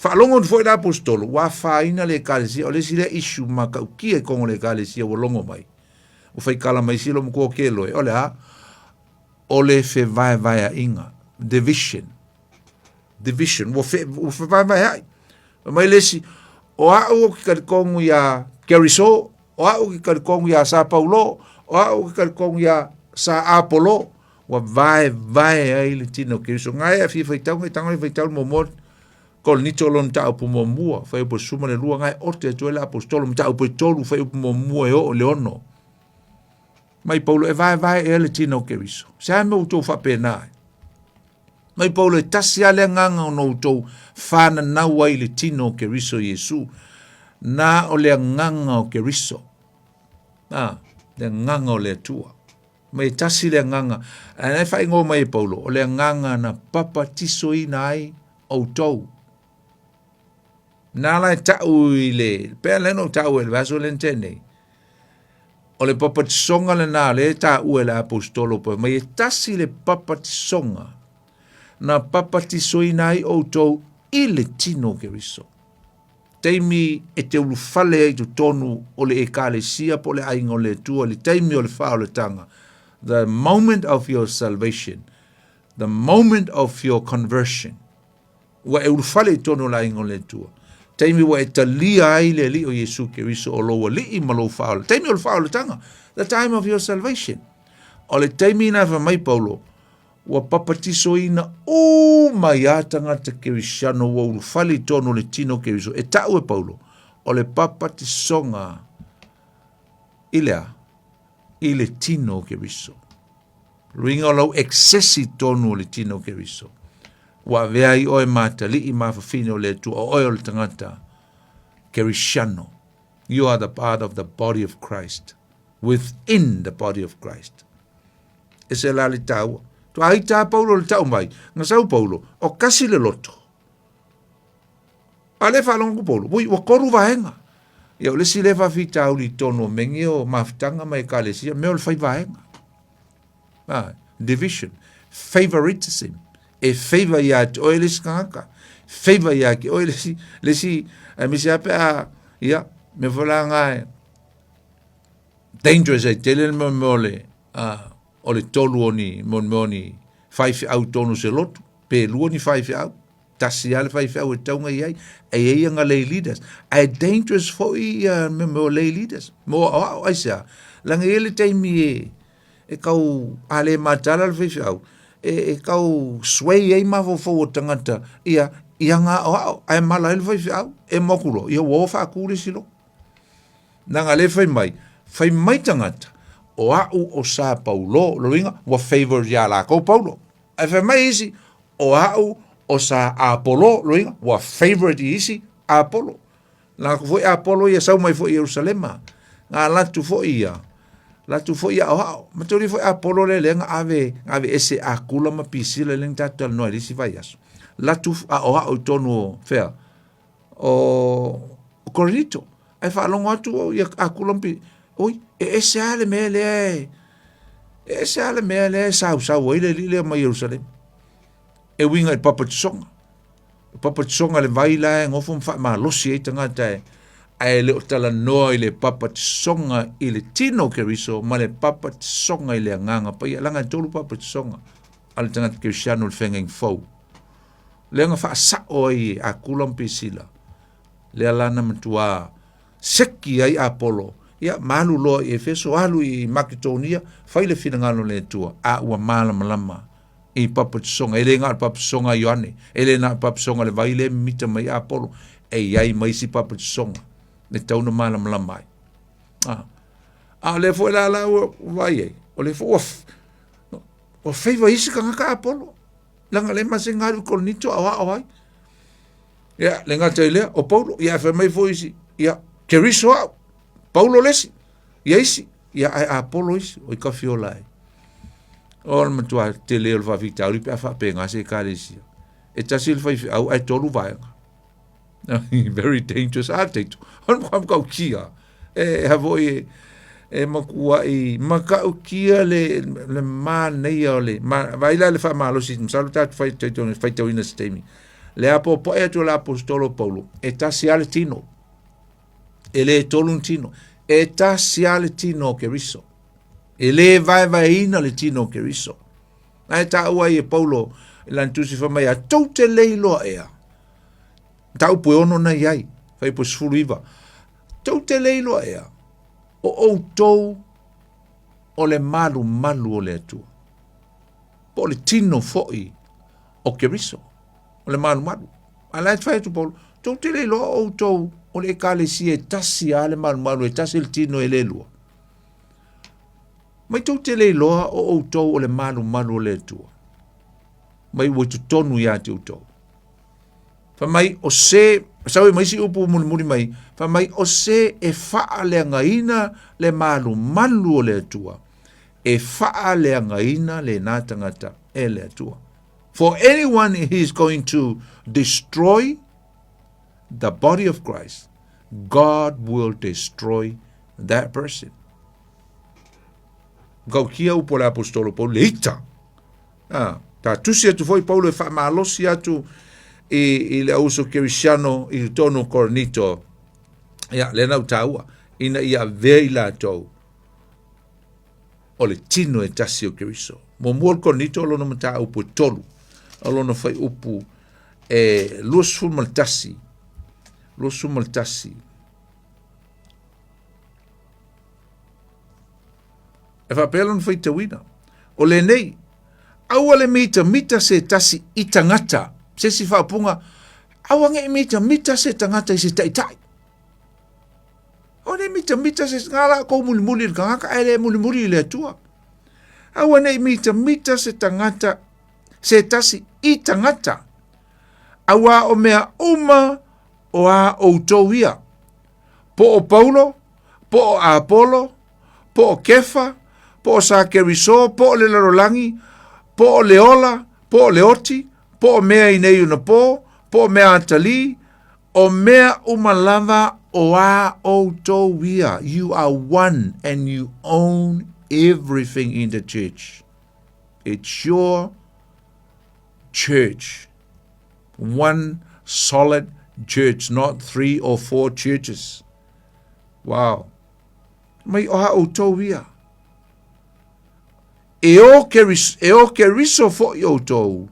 Faalogo atu foi le aposetolo, ua afaina le ekalesia, o le isi lea issue matautia i totonu o le ekalesia ua logo mai. Ua faitala mai isi lou matua o Keloe, o le a? O le fevaevaea'iga, division. Division, ua, fe, ua fevaevaea'i. Fai mai le isi, o a'u ou te talitonu iā Keriso, o a'u ou te talitonu iā Sa Paulo, o a'u ou te talitonu iā Sa Apolo, ua vaevae ai le tino o Keriso. Nga e a fia faitau, ngai tago e faitau le muamua, Korinito lona mataupu muamua, fuaiupu e 12, nga e ote atu ai le aposetolo, mataupu e tolu, fuaiupu muamua e oo i le ono. Mai Paulo e vaevae ea le tino o Keriso. Se a mea ua outou faapena ai? Mai Paulo e tasi lava le agaga ona outou fananau ai i le tino o Keriso Iesu. Na o le agaga o Keriso. A, le agaga o le Atua. Mai e tasi le agaga. Ae na e faaigoa mai e Paulo, o le agaga na papatisoina ai outou. Na la e ta'u i le, pea le na ou ta'u i le vaiaso lea na tea nei. O le papatisoga lenā lea e taua e le aposetolo fai mai e tasi le papatisoga na papatisoina ai outou i le tino o Keriso. Taimi e te ulufale ai i totonu o le ekalesia po o le aiga o le Atua, le taimi o le faaolataga, the moment of your salvation, the moment of your conversion, Ua e ulufale i totonu o le aiga o le Atua. Taimi ua e talia ai le Alii o Iesu Keriso o lou Alii ma lou Faaola. Taimi o le faaolataga. The time of your salvation. O le taimi na fai mai Paulo, ua papatisoina uma ai a tagata Kerisiano ua ulufale i totonu o le tino o Keriso. E ta'u e Paulo, o le papatisoga i le a? I le tino o Keriso. Luiga o lau eksesi tonu o le tino o Keriso. Ua avea ai oe ma atalii ma afafine o le Atua, o oe o le tagata Kerisiano. You are the part of the body of Christ, within the body of Christ. E se la le taua. Tua ai tā Paulo le tau mai, nga sau Paulo, o kasi le loto. A le faalogo atu Paulo, ui, ua tolu vaega. Ia, o le isi lea faafitauli i totonu o mengi o mafutaga ma ekalesia, mea o le fai vaega. Ah, division, favoritism, e favor ia te oe le isi tagata, favor ia ke oe le isi, le isi, aemaise lava pe a, ia, mea foi la nga e, dangerous ai tele le mea o le, ah, o le tolu o ni, mea o ni faifeau i totonu o se lotu, pe lua ni faifeau. Tasi lava le faifeau e tatau ona i ai, e i ai ana lay leaders. Ae dangerous foi ia mea o lay leaders. Mo aoao aisea, leaga e i ai le taimi e, e tau, a le mataala le faifeau, e, e tau sway ai mafaufau o tagata ia, i ana aoao, ae mala ai le faifeau, e moku loa, ia ua o faatu le isi lotu. Leaga lea fai mai, fai mai tagata, o a'u o Sa Paulo, lona uiga, ua favor ia latou Paulo. Ae fai mai isi, o a'u o sa Apolo, lona uiga, ua favorite i isi Apolo. Na atu foi Apolo ia sau mai foi i Ierusalema, na alu atu foi ia. Latou foi aoao. Mataulia foi Apolo lea lea na ave, na ave ese Akula ma Pisila lea na tatou talanoa i le isi vaiaso. Latou aoao i tonu o fea? O Korinito. Ae faalogo atu au ia Akula ma Pisila, oi, e ese lava le mea lea e, e ese lava le mea lea e sausau ai le alii lea mai Ierusalema. E uiga i le papatisoga. Papatisoga le vai la e gofo ma faamalosi ai tagata e ae le o talanoa i le papatisoga i le tino o Keriso ma le papatisoga i le agaga paia. Leaga e tolu papatisoga a le tagata kerisiano i le feagaiga fou. Lea na faasao ai e Akula ma Pisila, lea la na matua seki ai Apolo, ia ma alu loa i Efeso, alu i Maketonia, fai le finagalo o le Atua, a ua malamalama i papatisoga. E le na o le papatisoga a Ioane, e le na o le papatisoga a le vai lea e mimita mai Apolo, e i ai ma isi papatisoga e tatau ona malamalama ai. A, a o lea foi la la ua vaai ai, o lea foi ua, ua feiva isi tagata Apolo, leaga le masani na alu i Korinito aoao ai. Ia, le gata i lea, o Paulo, ia fai mai foi isi, ia, Keriso au, Paulo le isi, ia isi, ia ae Apolo isi, o i kafiola ai. O le matua tele o le faafitauli pe a faapena se ekalesia. E tasi le faifeau ae tolu vaega. Very dangerous. A teito. O le matua E ha foi e, e matuai matautia le, le manaia o le ma, vaai la le faamalosi masalo tatou fai faitauina se taimi le apoapoai atu o le aposetolo Paulo e tasi lava le tino e le tolu ni tino e tasi lava le tino o Keriso e le vaevaeina le tino o Keriso ae taua ai e Paulo i lana tusi fai mai a tou te le iloa ea mataupu e ono na i ai fuaiupu 19 Tou te le iloa ea, o outou o le malumalu o le Atua, po o le tino foi o Keriso, o le malumalu. A la e fai atu Paulo, tou te le iloa o outou o le ekalesia e tasi lava le malumalu, e tasi le tino e le lua. Mai tou te le iloa o outou o le malumalu o le Atua, mai ua i totonu ia te outou. Fai mai o se, sau ai ma isi upu mulimuli mai, fai mai o se e faaleagaina le malumalu o le Atua, e faaleagaina lena tagata e le Atua. For anyone he is going to destroy the body of Christ, God will destroy that person. Gaukia upu o le apostolo Paulo, le ita. Ah, ta tusi atu foi Paulo e faamalosi atu i, i le auso kerisiano i totonu o Korinito. Ia, lea na ou taua, ina ia avea i latou o le tino e tasi o Keriso. Muamua o le Korinito o lona mataupu e tolu, o lona fuaiupu e 21, 21. E faapea lona faitauina, o lenei, aua le mitamita se tasi i tagata, se isi faaupuga, aua ne i mitamita se tagata i se taitai. Aua ne i mitamita se, ngā la kou mulimuli i le tagata, ae le mulimuli i le Atua. Aua ne i mitamita se tagata, se tasi i tagata, auā o mea uma o a outou ia, po o Paulo, po o Apolo, po o Kefa, po o Sakeriso, po o le lalolagi, po o le ola, po o le oti, po o mea i nei ona pō, po o mea atalī, o mea uma lava o a outou ia. You are one and you own everything in the church. It's your church. One solid church, not three or four churches. Wow. Mai o ha outou ia. E o Keriso, e o Keriso foi outou,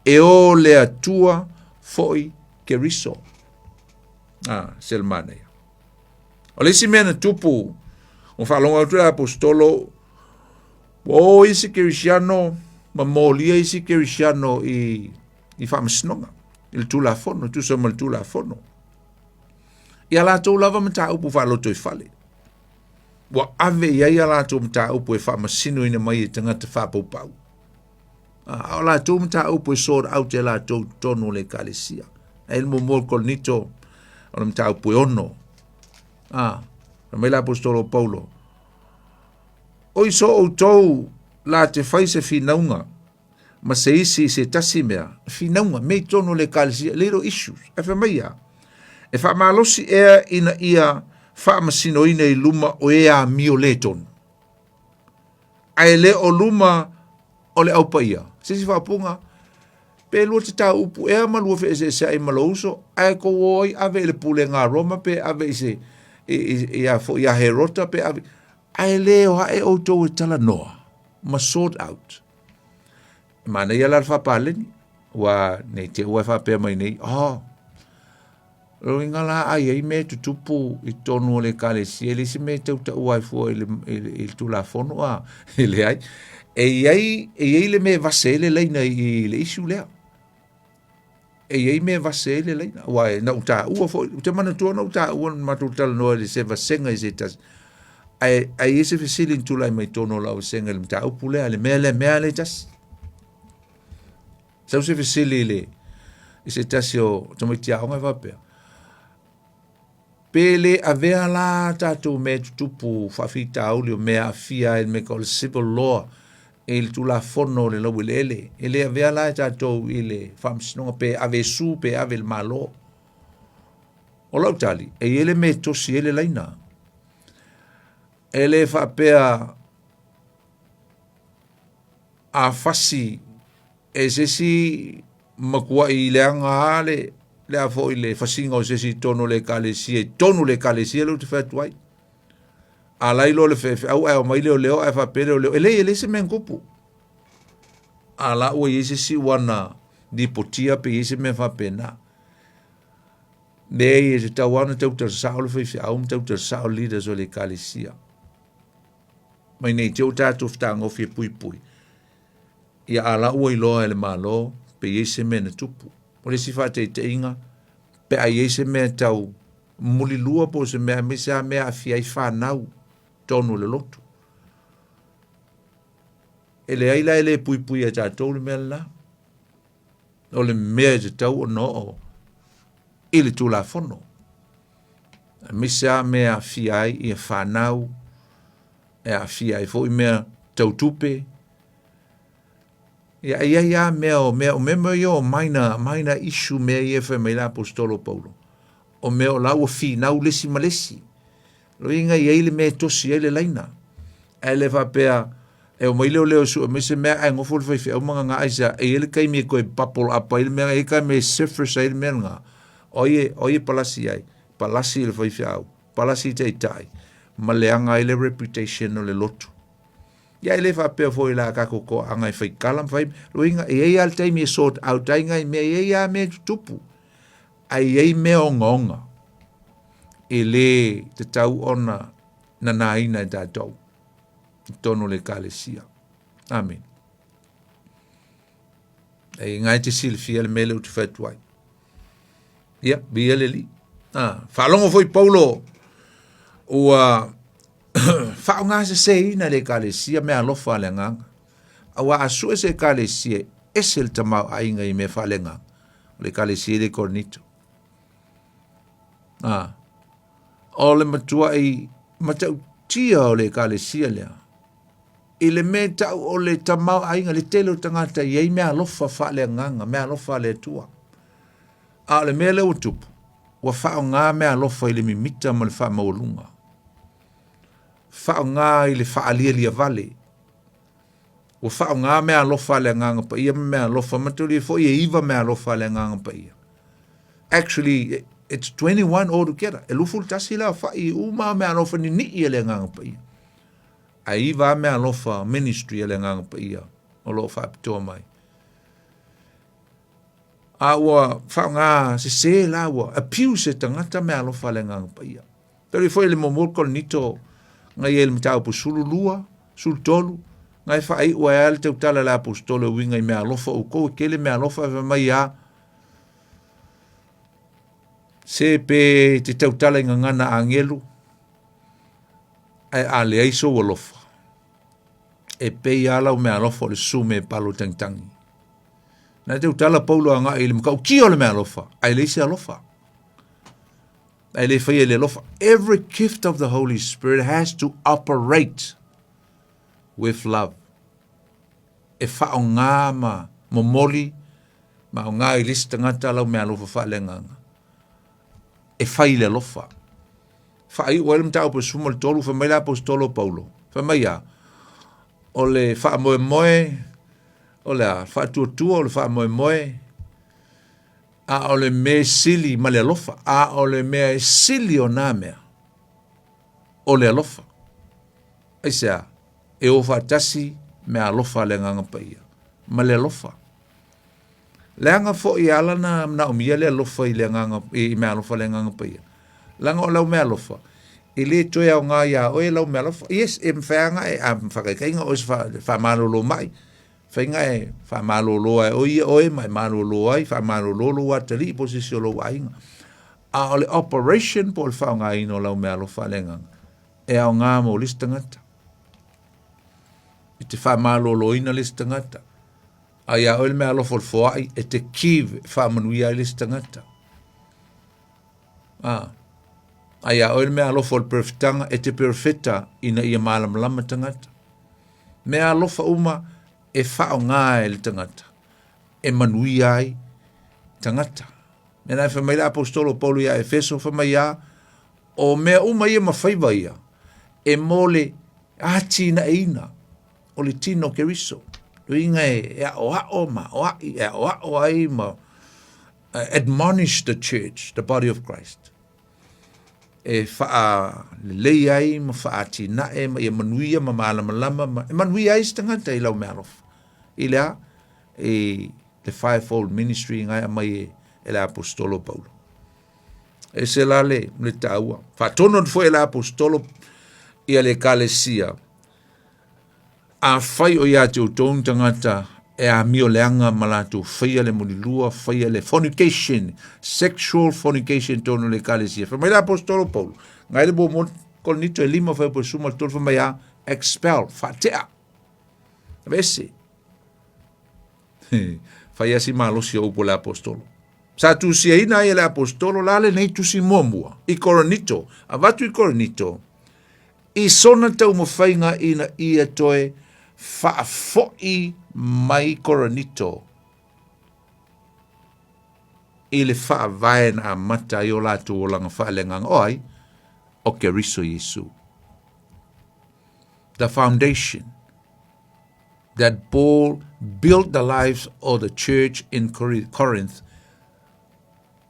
e o le Atua foi Keriso. Ah, se le manaia. O le isi mea na tupu, o faalogo atu le apostolo, ua o isi Kerisiano, ma molia isi Kerisiano i, i faamasinoga, i le Tulafono, tusa ma le Tulafono. I a latou lava mataupu faalotoifale. Ua ave i ai a latou mataupu e faamasinoina mai e tagata faapaupau. A o latou mataupu e sort out e latou i totonu o le ekalesia. Ae le muamua o le Korinito o le mataupu e ono. A, fai mai le apostolo o Paulo, Oi so outou la te fai se finauga ma se isi i se tasi mea, finauga, mea i totonu o le ekalesia, little issues, ae fai mai a, e faamalosi ea ina ia faamasinoina i luma o e amio le tonu, ae le o luma o le aupaia. Se isi faaupuga, pe lua te tauupu ea ma lua feeseeseai ma lou uso, ae kou o ai ave i le pulega a Roma pe ave i se i, i, i a foi ia Herota pe ave ae le o ae outou e talanoa ma sort out. E manaia la le faapaleni, ua nei te ua e faapea mai nei, oh, o uiga la a i ai mea e tutupu i totonu o le ekalesia, e leai se mea e tau taua ai fua i le, i le, i le tulafono, a, e leai. E i ai, e i ai le mea e vase ai le laina i le issue lea. E i ai mea e vase ai le laina. Aua e, na ou taua foi, ou te manatua na ou taua na matou talanoa i le se vasega i se tasi. Ae, ae i ai se fesili na tulai mai totonu o lau vasega i le mataupu lea, le mea lea, mea lea e tasi. Sau se fesili i le i se tasi o tamaiti aoga e faapea, pe le avea la tatou mea e tutupu faafitauli o mea aafia ai le mea o le civil law i le tulafono o le laueleele, e le avea la e tatou i le faamasinoga pe ave e su pe ave i le Malo. O lau tali, e i ai le mea e tosi ai le laina. E le faapea a fasi e se isi matuai leaga lava le, le a foi le fasiga o se isi i totonu o le ekalesia, i totonu o le ekalesia lea ou te fai atu ai. A la iloa le faifeau ae omai leoleo ae faapea leoleo, e leai e leai se mea na tupu. A la ua i ai se isi ua na lipotia pe i ai se mea faapena. Leai e tatau lava ona tautala sao le faifeau ma tautala sao leaders o le ekalesia. Mai nei te ua tatou fetagofi e puipui, ia a la ua iloa e le Malo pe i ai se mea na tupu. O le isi faataitaiga, pe a i ai se mea tau mulilua po o se mea aemaise lava mea e aafia ai fanau totonu o le lotu. E leai la e le puipuia e tatou le mea lena. O le mea e tatau ona oo i le Tulafono, aemaise lava mea e aafia ai ia fanau, e aafia ai foi mea tau tupe. Ia, e i ai lava mea o mea, o mea mea ia o minor, minor issue mea ia e fai mai le Aposetolo o Paulo. O mea o la ua finau le isi ma le isi. O lona uiga e i ai le mea e tosi ai le laina. Ae le faapea e omai leoleo e sue mai se mea ae nofo le faifeau ma gaga aisea. E i ai le taimi e toe bubble up ai le mea, e i ai le taimi e surface ai le mea lena. O ai e, o ai e palasi ai? Palasi i le faifeau, palasi i taitai, ma leaga ai le reputation o le lotu. Ia e le faapea foi la tatou toaaga e faitala ma fai, lona uiga e i ai lava le taimi e sort out ai nai mea, e i ai lava mea e tutupu. Ae i ai mea ogaoga e lē tatau ona nanaina e tatou i totonu o le Ekalesia. Amene. E inā e te silafia le mea lea ou te fai atu ai. Ia, viia le Alii. Ah, faalogo foi Paulo ua faaaogaseseina e le Ekalesia meaalofa a le Agaga. Aua a sue se Ekalesia e ese le tamaoaiga i mea faaleagaga, o le Ekalesia i le Korinito. Ah, o le matuai matautia o le Ekalesia lea, i le mea tau o le tamaoaiga, le tele o tagata i ai meaalofa faaleagaga, meaalofa a le Atua. A o le mea lea ua tupu, ua faaaoga meaalofa i le mimita ma le faamaualuga, faaaoga i le faalialiavale, ua faaaoga meaalofa a le Agaga Paia ma meaalofa, mataulia foi e iva meaalofa a le Agaga Paia. Actually, it's 21 altogether. E 21 le aofai uma meaalofa ninii a le Agaga Paia. Ae iva lava meaalofa ministry a le Agaga Paia o lo o faapitoa mai. A ua faaaoga sese la ua abuse e tagata meaalofa a le Agaga Paia. Talu ai foi le muamua o le Korinito na i ai le mataupu 12, 13, na e faaiu ai lava le tautala a le Aposetolo e uiga i meaalofa outou, e tele meaalofa e fai mai a se pe te tautala i gagana agelu, ae a leai sou alofa, e pei lava lau meaalofa o le sume e palo tagitagi. Na tautala Paulo agai i le matautia o le meaalofa, ae leai se alofa. Ae le faia i le alofa. Every gift of the Holy Spirit has to operate. With love. E faaaoga ma momoli ma aoga i le isi tagata lau meaalofa faaleagaga. E fai i le alofa. Faaiu ai le mataupu e 13, fai mai le Aposetolo o Paulo, fai mai a, o le faamoemoe, o le a, faatuatua o le faamoemoe, a o le mea sili ma le alofa, a o le mea e sili o nā mea, o le alofa. Aisea? E o faatasi meaalofa a le Agaga Paia ma le alofa. Leaga foi e ala na manaomia le alofa i le agaga i meaalofa a le Agaga Paia. Leaga o lau meaalofa e le toe aoga iā oe lau meaalofa. Yes, e mafai lava ona e a faataitaiga o oe o se faamalolo mai, mafai ona e faamalolo ai oe ia oe ma e malolo ai, faamalolo lou atalii po o se isi o lou aiga. A o le operation po o le faaaogaina o lau meaalofa a le Agaga, e aoga mo le isi tagata. E te faamaloloina le isi tagata. A iā oe le meaalofa o le foai, e te give e faamanuia ai le isi tagata. A, a iā oe le meaalofa o le perofetaga, e te perofeta ina ia malamalama tagata. Meaalofa uma e faaaoga e le tagata, e manuia ai tagata. Mea na e fai mai le aposetolo o Paulo iā Efeso, fai mai a, o mea uma ia ma faiva ia, e mo le atinaeina o le tino o Keriso. Uiga e aʻoaʻo ma aʻoaʻi, e aʻoaʻo ai ma admonish the church, the body of Christ. E whaalelei ai ma whaatinae ma ia manuia ma malamalama ma e manuia ai se tagata i lau meaalofa. I le a? I the fivefold ministry ngai aumai e, e le aposetolo Paulo. E se la le, le taua. Faatonu atu foi e le aposetolo ia le ekalesia Afai o ia te outou ni tagata e amio leaga ma latou faia le mulilua, faia le fornication, sexual fornication tonu le ekalesia. Fai mai le aposetolo Paulo, ngai le muamua Korinito e lima fuaiupu e 13, fai mai a, expel, faatea, aveese. Fai lava si malosi o upu a le aposetolo. Sa tusiaina ai e le aposetolo la lenei tusi muamua i Korinito, avatu i Korinito, i sona taumafaiga ina ia toe faafo'i mai Korinito i le faavae na amata ai o latou olaga faaleagaga, o ai? O Keriso Iesu. The foundation that Paul built the lives of the church in Corinth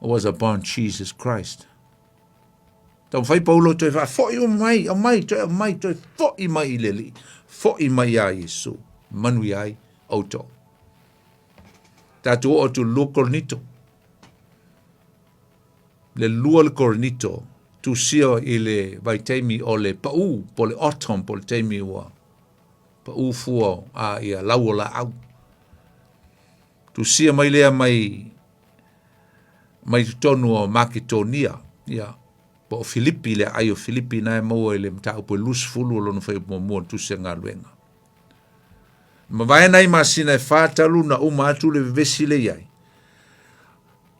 was upon Jesus Christ. Taumafai Paulo toe faafoi uma mai, aumai, toe aumai, toe fo'i mai i le Alii, fo'i mai iā Iesu, manuia ai outou. Tatou oo atu i le lua Korinito. Le lua le Korinito, tusia i le vaitaimi o le pa'ū, po o le autumn, po o le taimi ua pa'ū fua a ia lau o laau. Tusia mai lea mai mai totonu o Maketonia, ia, po o Filipi, le aai o Filipi na e maua i le mataupu e 20 o lona fuaiupu muamua o le Tusi a Galuega. Mavae nai masina e fa talu na uma atu le vevesi le iai,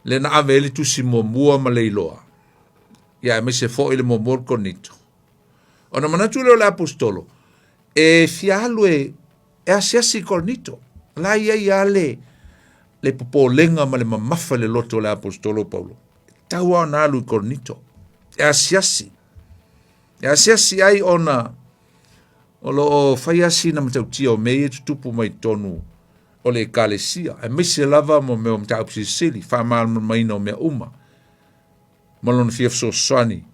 le na ave ai le tusi muamua ma le iloa, ia aemaise foi le muamua o le Korinito. Ona manatu lea o le aposetolo, e fia alu e e asiasi i Korinito. La i ai lava le, le popolega ma le mamafa i le loto o le aposetolo Paulo. E tau lava ona alu i Korinito. E asiasi. E asiasi ai ona o lo o fai lava sina matautia o mea ia e tutupu mai totonu o le ekalesia, aemaise lava mo mea o mataupu silisili, faamalamalamaina o mea uma, ma lona fia fesoasoani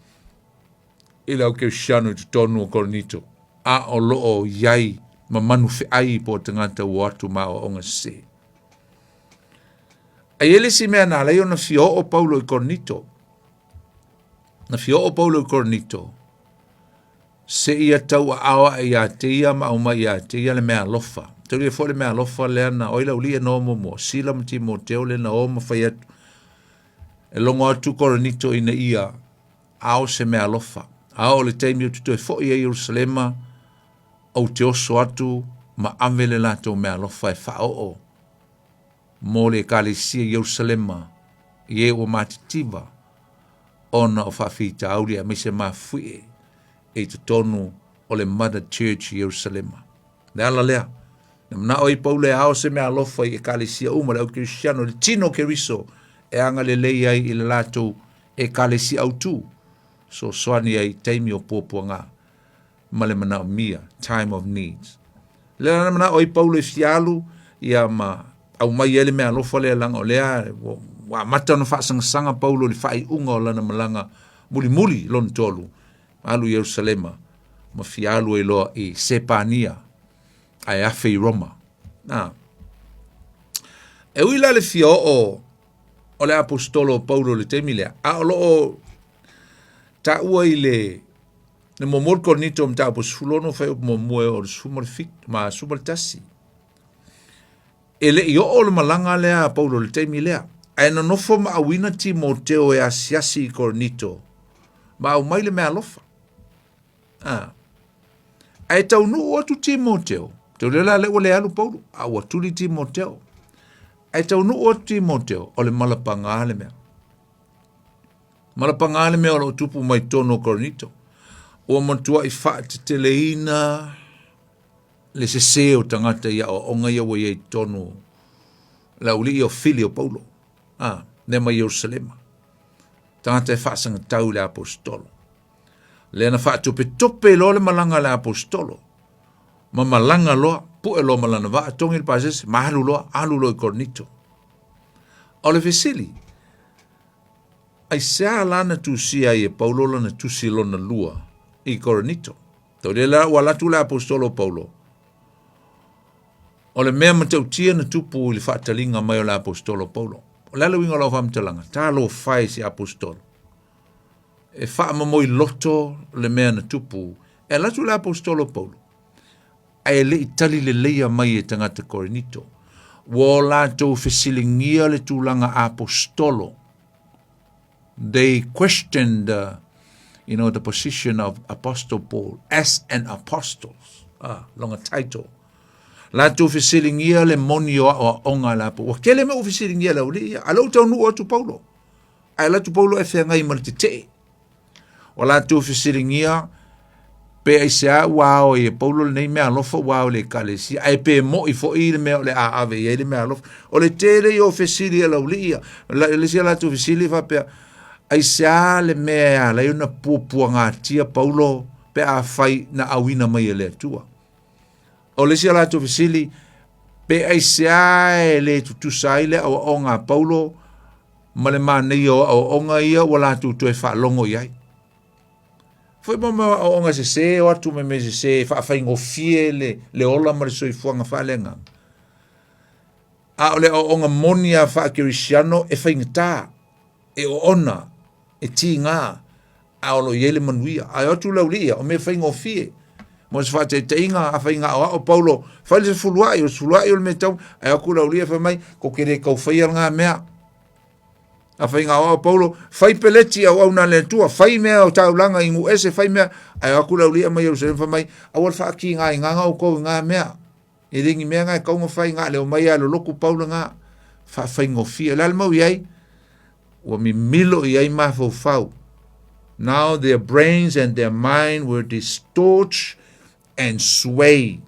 i le au kerisiano i totonu o Korinito, a o lo o i ai ma manufeai po o tagata ua o atu ma aoaoga sese. A i ai le isi mea na ala ai ona fia oo Paulo i Korinito, na fia oo Paulo i Korinito, seia tauaao ae iā te ia ma aumai iā te ia le meaalofa. Taulia foi le meaalofa lea na oi le aualii e na o muamua, Sila ma Timoteo lea na o ma fai atu. E logo atu Korinito ina ia ao se meaalofa. A oo i le taimi ou te toe fo'i ai i Ierusalema, ou te oso atu ma ave le latou meaalofa e faaoo mo le Ekalesia i Ierusalema i e ua matitiva ona o faafitauli aemaise mafuie i totonu o le Mother Church i Ierusalema. Le ala lea, na manao ai Paulo e ao se mea alofa i ekalesia uma le au kerisiano, le tino o Keriso e agalelei ai i le latou ekalesia autu, fesoasoani ai i taimi o puapuaga ma le manaomia, time of needs. Lea na manao ai Paulo e fia alu ia ma aumai ai le mea alofa lea leaga o lea ua amata ona faasagasaga Paulo i le faaiuga o lana malaga mulimuli lona tolu, alu i Ierusalema ma fia alu ai loa i Sepania ae afe i Roma. Na. E ui la le fia oo o le aposetolo o Paulo i le taimi lea, a o lo o taua i le le muamua o le Korinito mataupu 16 fuaiupu muamua e oo i le 17 ma 11. E le i oo le malaga lea a Paulo i le taimi lea, ae nonofo ma auina Timoteo e asiasi i Korinito ma aumai le meaalofa. Ah. Ae taunuu atu Timoteo, tau lea la lea ua le alu Paulo, a ua tuli Timoteo. Ae taunuu atu Timoteo, o le mala pagā le mea. Mala pagā le mea o lo o tupu mai totonu o Korinito. Ua matuai faateteleina le sesē o tagata i aoaoga ia ua i ai i totonu le aualii o fili o Paulo, a, lea mai Ierusalema. Tagata e faasagatau i le aposetolo. Lea na faatopetope loa le malaga a le aposetolo, ma malaga loa, pue loa ma lana vaa, togi le pasese, ma alu loa, alu loa i Korinito. O le fesili, aisea la na tusia ai e Paulo lana tusi lona lua i Korinito? Tau lea la ua alu atu le aposetolo o Paulo. O le mea matautia na tupu i le faataliga mai o le aposetolo o Paulo. O le a le uiga o lau faamatalaga? Talofa e si aposetolo. E faamomoi loto le mea na tupu. E alu atu le aposetolo o Paulo, ae le i tali leleia mai e tagata Korinito. Ua o latou fesiligia le tulaga aposetolo. They questioned the, you know, the position of Apostle Paul as an apostle. Ah, lona title. Latou fesiligia le moni o aoaoga a le apo. Ua tele mea ua fesiligia le aualii ia. A lea ua taunuu atu Paulo. Ae alu atu Paulo e feagai ma le tetee. Ua latou fesiligia pe aisea ua ao ai e Paulo lenei mea alofa ua ao i le ekalesia, ae pe mo'i foi le mea o le a ave i ai le mea alofa. O le tele ia o fesili a le aualii ia. Le isi a latou fesili faapea, aisea le mea e ala ai ona puapuagatia Paulo pe afai na auina mai e le Atua. O le isi a latou fesili, pe aisea e le tutusa ai le aoaoga a Paulo ma le manaia o aoaoga ia ua latou toe faalogo i ai. Foi mo mea aoaoga sesē, o atu me mea sesē e faafaigofie le, le ola ma le soifuaga faaleagaga. A o le aoaoga moni a faakerisiano e faigata, e oona, e tigā, a o lo o i ai le manuia. Ae o atu le aualii ia, o mea faigofie. Mo se faataitaiga, afai na aoao Paulo, fai le sefuluai, o le sefuluai o le mea tau, ae o atu le aualii ia fai mai, ko ke le tau faia lena mea. Afai na aoao Paulo, fai peleti auauna a le Atua, fai mea o taulaga i nuu ese, fai mea, ae o atu le aualii ia mai Ierusalema fai mai, aua le faatigaina outou i na mea. E le ni mea na e tatau ona fai, na o le omai lava e lolotu pau lena, faafaigofie. O le a le mau i ai? Ua mimilo i ai mafaufau. Now their brains and their mind were distorted and swayed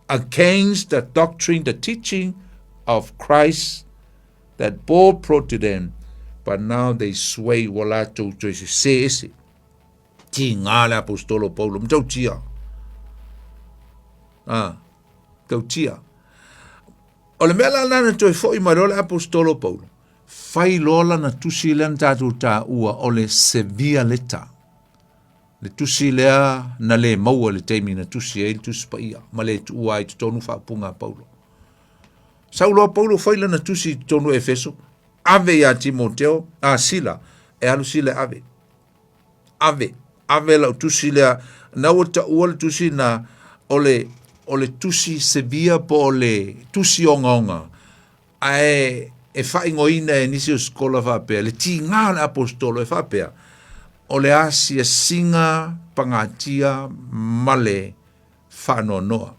against the doctrine, the teaching of Christ that Paul brought to them, but now they sway ua latou toe sesē ese. Tigā le aposetolo o Paulo, matautia. Ah, matautia. O le mea la lana toe foi mai loa le aposetolo o Paulo, fai loa lana tusi lea na tatou taua o le severe letter. Le tusi lea na le maua i le taimi na tusi ai le tusi paia ma le tuua ai i totonu faaupuga a Paulo. Sau loa Paulo fai lana tusi i totonu o Efeso, ave ia Timoteo, a Sila, e alu Sila e ave. Ave, ave lau tusi lea, na ua taua le tusi na o le, o le tusi severe po o le tusi ogaoga, ae e faaigoaina e nisi o sikola faapea, le tiga o le aposetolo e faapea, o le asiasiga pagatia ma le faanoanoa.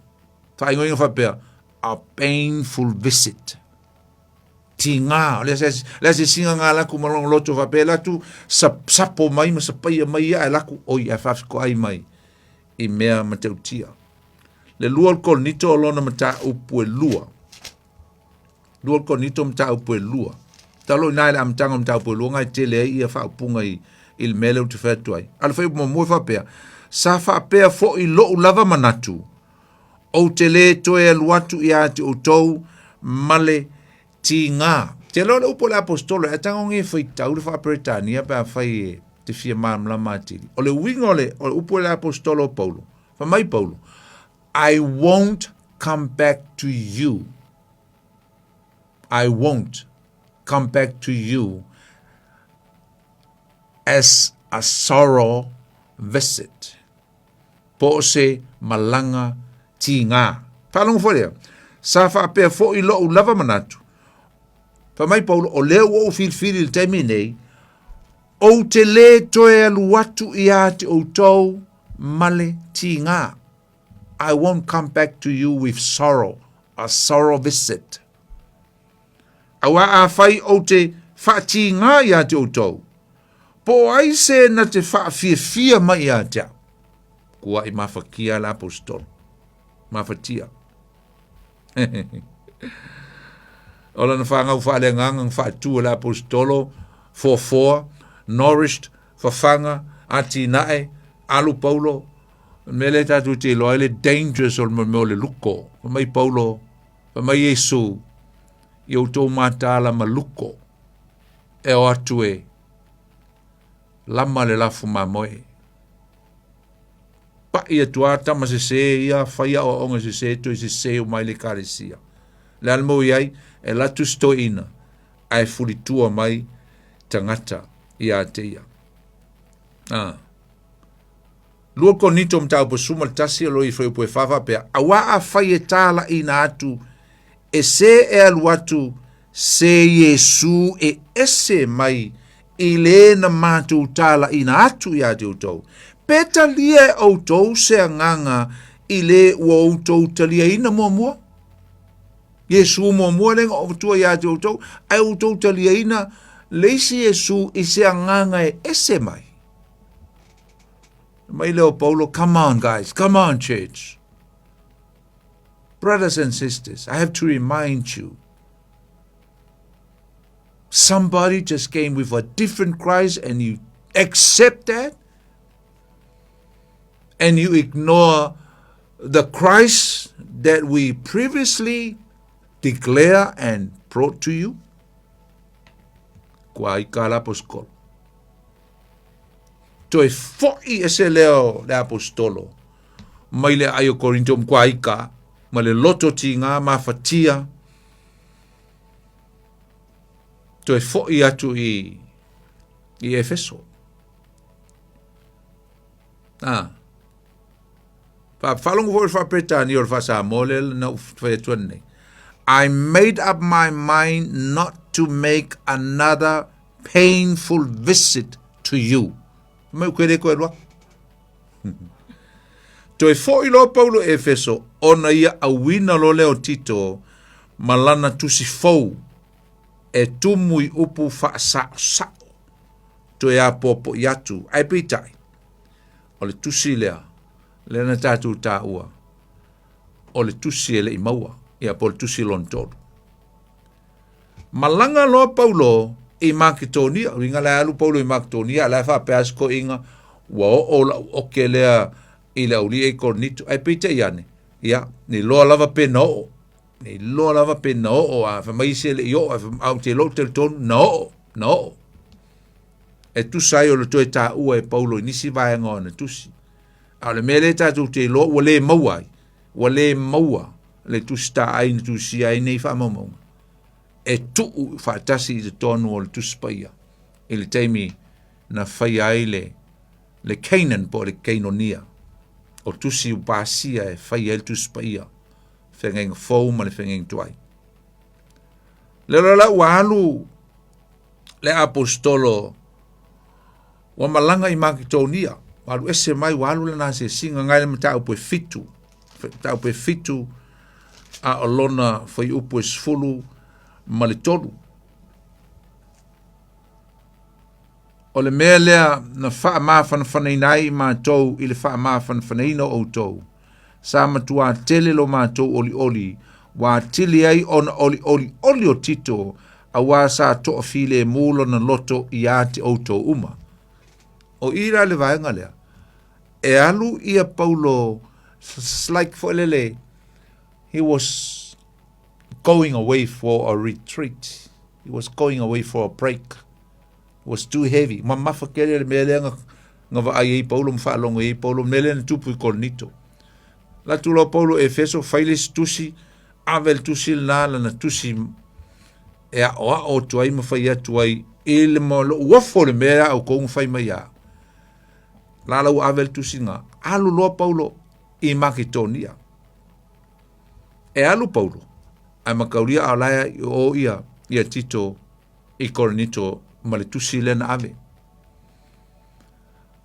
Faaigoaina faapea, a painful visit. Tiga, o le asiasiga na alu atu ma lona loto faapea, alu atu sapo mai ma sapaia mai ia, ae alu atu, oi, ae faafetoai mai i mea matautia. Le lua o le Korinito o lona mataupu e lua. Lua o le Korinito mataupu e lua. Talo i na i le amataga o mataupu e lua ngai tele ai ia faaupuga i, i le mea lea ou te fai atu ai. A le fuaiupu muamua e faapea, sa faapea foi lou lava manatu, ou te lē toe alu atu ia te outou ma le tigā. Te iloa le upu a le Aposetolo, ae tago e faitau le Faa-Peretania pe afai e te fia malamalama atili. O le uiga o le, o le upu a le Aposetolo o Paulo, fai mai Paulo, I won't come back to you. I won't come back to you as a sorrow visit. Po o se malaga tigā. Faalogo foi lea, sa faapea foi lou lava manatu. Fai mai Paulo, o lea ua ou filifili i le taimi nei, ou te lē toe alu atu ia te outou ma le tigā. I won't come back to you with sorrow, a sorrow visit. Auā afai ou te faatigā iā te outou, po o ai se na te faafiafia mai iā te au? Kua i mafakia le aposetolo. Mafatia. O lana whangau whaaleagaga na faatu e le aposetolo, foafoa, nourished, fafaga, atinae, alu Paulo, mea lea tatou te iloa ai le dangers o le mea o le luko. Fai mai Paulo, Fai mai Iesu, I outou mataala ma luko, e o atu e lama le lafu mamoe. Paʻi atu a tama sesē ia, fai aʻoaʻoga sesē, toe sesē uma ai le ekalesia. Le a le mea ua i ai, e alu atu si toeaina, ae fulitua mai tagata ia te ia. Ah. Lua Korinito mataupu 11 o lo i fuaiupu e fa faapea, auā afai e tālaʻina atu e se e alu atu se Iesū e ese mai i lē na matou tālaʻina atu iā te outou, pe talia e outou se agaga i lē ua outou taliaina muamua? Iesū muamua lea na oo atua iā te outou, ae outou taliaina le isi Iesū i se agaga e ese mai. Mai lea o Paulo, come on guys, come on church. Brothers and sisters, I have to remind you, somebody just came with a different Christ and you accept that and you ignore the Christ that we previously declare and brought to you. Kua i ka la poskolo. Toe foʻi ese lea o le aposetolo mai le aai o Korinto ma ika ma le loto tigā mafatia toe foʻi atu i i Efeso. Ah. Faalogo foi le Faa-Peretania o le Faa-Samoa lea na ou fai atu nei. I made up my mind not to make another painful visit to you. Mai u kere koe lua. Toe foʻi loa Paulo i Efeso, ona ia auina loa lea o Tito ma lana tusi fou e tumu i upu faasaʻosaʻo toe apoapoʻi atu. Ae peitai, o le tusi lea, lea na tatou taua, o le tusi e le i maua, ia po o le tusi lona tolu. Malaga loa Paulo i Maketonia, uiga la e alu Paulo i Maketonia, a la e faapea se toeaina, ua oo lau oke lea i le aualii i Korinito. Ae peitai ane, ia, ne iloa lava pe na oo, ne iloa lava pe na oo, a fai mai isi e le i oo, ae ou te iloa ou te talitonu, na oo, na oo. E tusa ai o le toe taua e Paulo i nisi vaega o ana tusi. A o le mea lea tatou te iloa ua le maua ai, ua le maua le tusi taai na tusia ai nei faamaumauga e tuu faatasi i totonu o le Tusi Paia i le taimi na faia ai le, le Canaan po o le Keinonia o tusi ua pasia e faia ai le Tusi Paia, feagaiga fou ma le feagaiga tuai. Le la la ua alu le aposetolo ua malaga i Maketonia, ua alu ese mai, ua alu lana asiasiga ngai le mataupu e fitu, mataupu e fitu a o lona fuaiupu e 13. O le mea lea na faamafanafanaina ai i matou i le faamafanafanaina o outou, Sa matuā tele lo matou olioli, ua atili ai ona oliolioli o Tito, auā sa toafilemu lona loto iā te outou uma. O i la le vaega lea, e alu ia Paulo, like foi lele, he was going away for a retreat. He was going away for a break. It was too heavy. Mamafa kele le mea lea nga, nga vaai ai Paulo ma faalogo ai Paulo, mea lea na tupu i Korinito. La tu loa Paulo Efeso, fai le isi tusi, ave le tusi lena lana tusi e aoao atu ai ma fai atu ai i le ma lou ofo le mea a outou na fai mai a. La la ua ave le tusi nga, alu loa Paulo i Maketonia. E alu Paulo, ae mataulia a o la e o ia, ia Tito i Korinito ma le tusi lea na ave.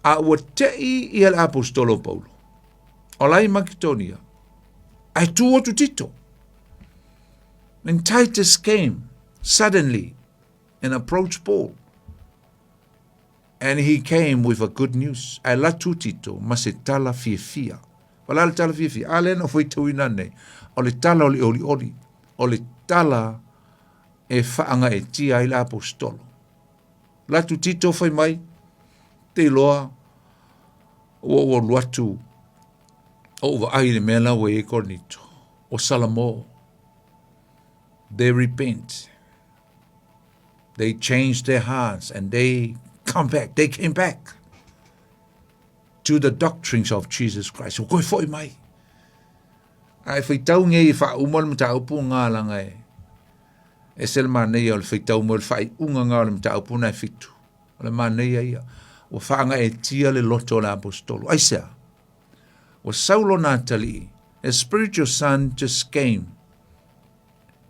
A ua tei ia le aposetolo o Paulo, o la i Maketonia, ae tu atu Tito. And Titus came suddenly and approached Paul. And he came with a good news. Ae latu Tito ma se tala fiafia. O le a le tala fiafia? A lea na faitauina nei. O le tala o le olioli. O le tala e faagaeetia ai le aposetolo. Latu Tito fai mai, te iloa ua ou alu atu o ou vaai i le mea la ua i ai Korinito. O Salamo. They repent. They changed their hearts and they come back. They came back to the doctrines of Jesus Christ. Ua koe foi mai. Ae faitau ngei e faauma le mataupu ngā langa e. E se le manaia o le faitau mai o le faaiuga ngā o le mataupu na e fitu. O le manaia ia. Ua faagaeetia le loto o le aposetolo. Aisea? Ua sau lona atalii. A spiritual son just came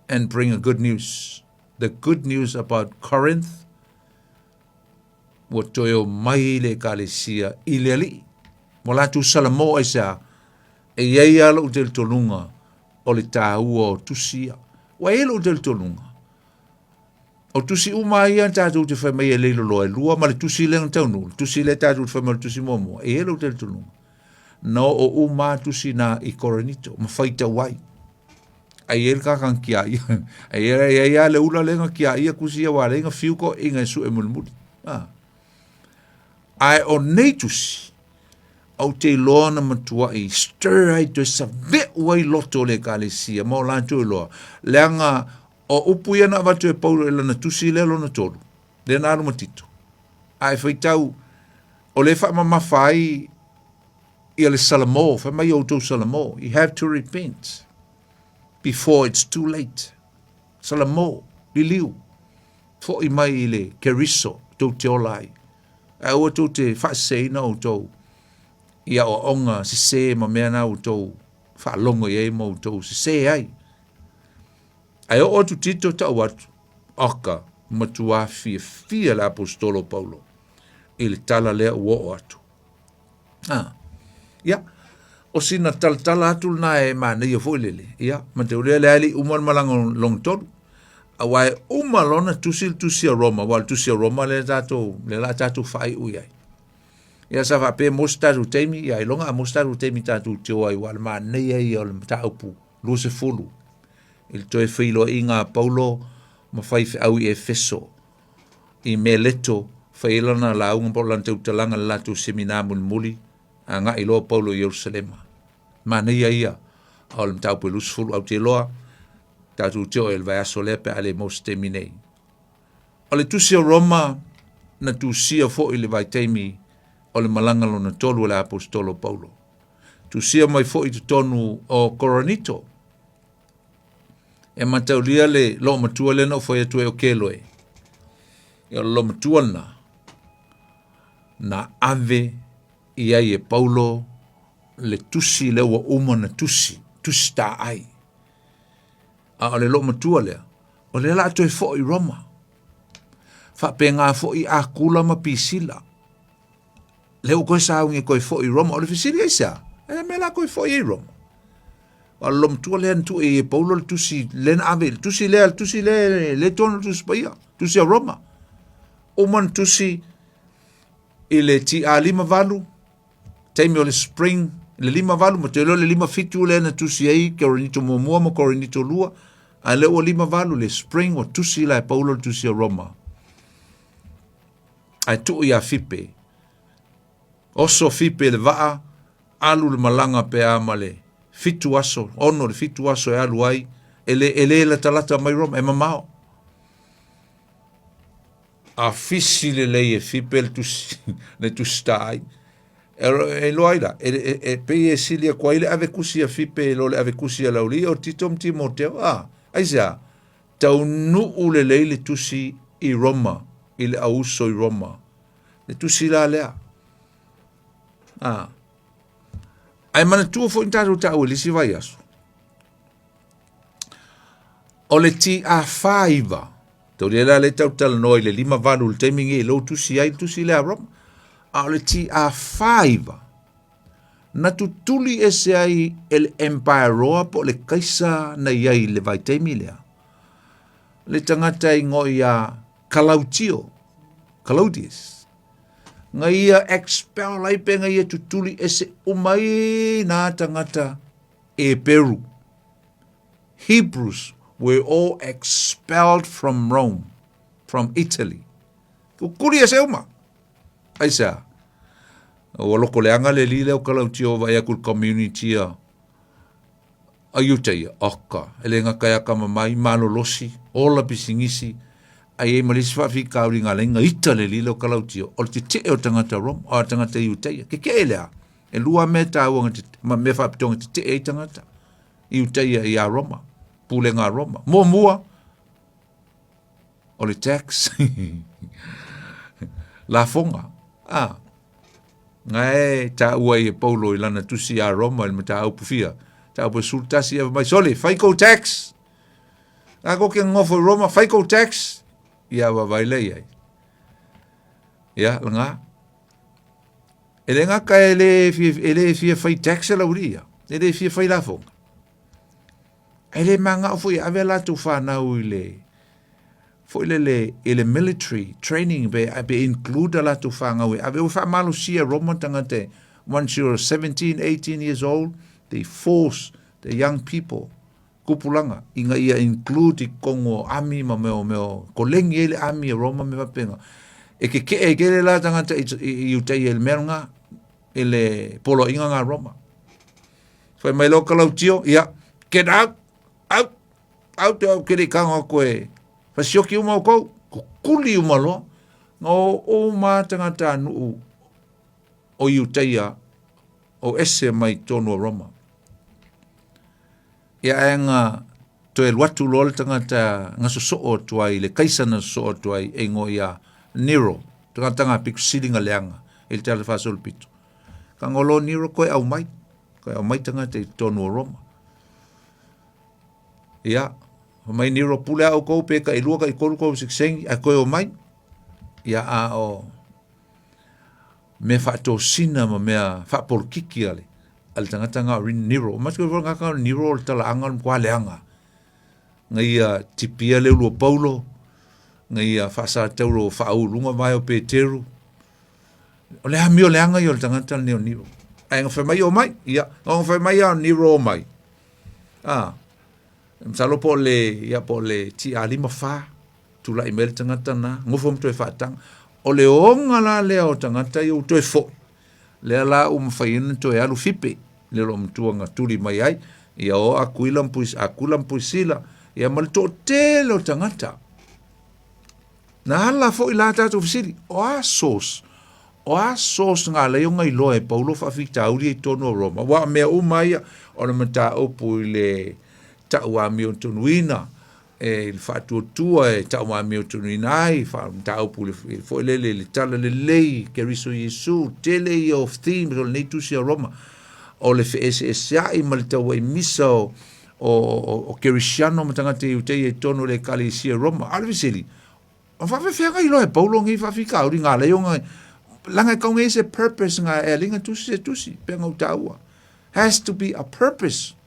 and bring a good news. The good news about Corinth ua toe o mai le ekalesia i le Alii. Ua latou salamo aisea? E i ai lava lou talitonuga o le taua o tusi ia. Ua i ai lou talitonuga. O tusi uma ia tatou te fai mai e le iloloa e lua ma le tusi lea na taunuu, le tusi lea tatou te fai mai o le tusi muamua, e i ai lou talitonuga. Na oo uma lava tusi na i Korinito ma faitau ai. Ai e le kakang kia ia. Ai e ai a le ula le nga kia ia kusi ia wa le nga fiu ko inga su e mulimuli. Ah. Ae o nei tusi, ou te iloa na matuai stir ai toe save'u ai loto o le ekalesia ma o latou iloa. Leaga o upu ia na avatu e Paulo i lana tusi lea lona tolu, lea na alu ma Tito. Ae faitau, o lea e faamamafa ai ia le Salamo, fai mai outou Salamo, you have to repent before it's too late. Salamo, liliu, foi mai i le Keriso tou te ola ai. Ae aua tou te faaseseina outou i aoaoga sese ma mea na outou faalogo i ai ma outou sese ai. Ae oo atu Tito tau atu, oka, matuā fiafia le aposetolo Paulo i le tala lea ua oo atu. Ah, ia, o sina talatala atu lena e manaia foi lele. Ia, ma te ulia le ali uma le malaga lona tolu. Aua e uma lona tusi le tusi a Roma, aua o le tusi a Roma lea tatou, lea la tatou faaiu i ai. Ia sa faapea mo se tatou taimi, ia ailoga a mo se tatou taimi tatou te o ai, aua o le manaia ia o le mataupu 20 i le toe feiloaiga a Paulo ma faifeau i Efeso. I Meleto, fai ai lana lauga po o lana tautalaga i le latou semina mulimuli, agai loa Paulo i Ierusalema. Manaia ia o le mataupu e 20, ae ou te iloa tatou te oo i le vaiaso lea pe a le maua se taimi nei. O le tusi o Roma na tusia foi i le vaitaimi o le malaga lona tolu a le aposetolo Paulo. Tusia mai foi i totonu o Korinito. E mataulia le loomatua lea na ou fai atu ai o Keloe. Ia o le loomatua lena, na ave i ai e Paulo le tusi lea ua uma na tusi, tusi taai. A o le loomatua lea, o lea la toe foi i Roma. Faapena foi Akula ma Pisila. Lea ua toe sauni e toe foi i Roma. O le fesili aisea? E mea la toe foi ai i Roma. A o le loomatua lea na tuu i e Paulo le tusi lea na ave, le tusi lea, le tusi lea, le tonu le tusi paia, tusi a Roma. Uma na tusi i le TA 58, taimi o le spring. Le 58 ma toe loa le 57 lea na tusi ai Korinito muamua ma Korinito lua, a lea ua 58 le spring ua tusi la e Paulo le tusi a Roma. Ae tuu ia Fipe. Oso Fipe le vaa, alu le malaga pe a ma le fitu aso, ono le fitu aso e alu ai, e le, e le latalata mai Roma, e mamao. A fisi lelei e Fipe le tusi, le tusi taai. E iloa ai la, e, e, e pei e sili aku ai le ave kusi a Fipe i lo le ave kusi a Lauli o Tito ma Timoteo. A, aisea, taunuu lelei le tusi i Roma, i le auso i Roma. Le tusi la lea. A. Ae manatua foi ni tatou taua i le isi vaiaso. O le TA49, taulia la lea tau talanoa i le 58 i le taimi nei lou tusi ai le tusi lea a Roma. A o le TA49, na tutuli ese ai e le Empire Roa po o le Kaisa na i ai i le vaitaimi lea. Le tagata e ingoa ia Kalautio, Claudius. Nga ia expel ai pe nga ia tutuli ese uma ai nā tangata e Peru. Hebrews were all expelled from Rome, from Italy. Kukuli ese uma. Aisea? Ua loko leaga le alii lea o Kalautio vaai atu i le community a a Iutaia, oka, e le gata e atamamai, malolosi, ola pisinisi, ae i ai ma le isi faafitauli na ala ai ona ita le alii lea o Kalautio, o le tetee o tagata Roma, o tagata Iutaia. Tetee le a? E lua mea taua na ma mea faapitoa na tetee ai tagata Iutaia ia Roma, pulega a Roma. Muamua, o le tax lafoga a na e taua ai e Paulo i lana tusi a Roma i le mataupu fia mataupu e 11 e mai sole fai kou tax a ko ke ngofo i Roma fai kou tax ia vaavaai lea i ai ia lena e le gata e le fia, e le fia fai tax e lauli ia e le fia fai lafoga E le manao foi e ave a latou fanau i le foi lele i le military training pe pe include a latou fanau e ave ua faamalosia e Roma tagata once you're 17 18 years old they force the young people kupulaga ina ia include i totonu o army ma mea o mea o koleni ai le army e Roma me faapena e keke'e ai tele la tagata i, i, i uta ia i le mea lena i le poloaiga na a Roma. Fai mai loa Kalautio, ia, get out, out, out, out, ke le i kago atu e fasioki uma oukou, kukuli uma loa. Na o uma tagata a nuu o Iutaia o ese mai tonu o Roma. Ia ae nga toe alu atu loa le tagata nga sosoo atu ai, le kaisa na sosoo atu ai e ingoa ia Nero, tagata nga pito sili nga leaga i le tala faasolopito. Ka ngolo Nero koe aumai, koe aumai tagata i totonu o Roma. Ia, fai mai Nero pule a oukou pe tailua taitolu kou sekiseini ae koe omai. Ia a o mea faatosina ma mea faapolokiki a le a le tagata na o Nero. Ma te ngaka o Nero o le talaaga o le matua leaga. Na ia tipia le ulu o Paulo, na ia faasatauro faauluga vae o Peteru. O le amio leaga ia o le tagata lenei o Nero. Ae na fai mai o mai, ia, na fai mai a Nero o mai. Ah, masalo po o le, ia po o le TA54, tulai mai le tagata na, nofo ma toe faataga. O le oga la lea o tagata ia ua toe foi, lea la ua mafai ai ona toe alu Fipe, le loomatua na tuli mai ai, ia o Akuila ma Puis, Akula ma Puisila, ia ma le toatele o tagata. Na ala foi la tatou fesili, o a source? O a source na ala ai ona iloa e Paulo faafitauli i totonu o Roma? Aua o mea uma ia o le mataupu i le tau amiotonuina, e i le faatuatua e tau amiotonuina ai, mataupu foi lele i le talalelei i Keriso Iesu, tele ia o themes o lenei tusi a Roma, o le feeseeseai ma le tauaimisa o, o, o, o Kerisiano ma tagata Iutaia i totonu o le Ekalesia Roma. A o le fesili, o faafefea iloa e Paulo nei faafitauli nga ala ai ona laga e tau nei se purpose nga e alinga tusi se tusi, pea nga u taua. Has to be a purpose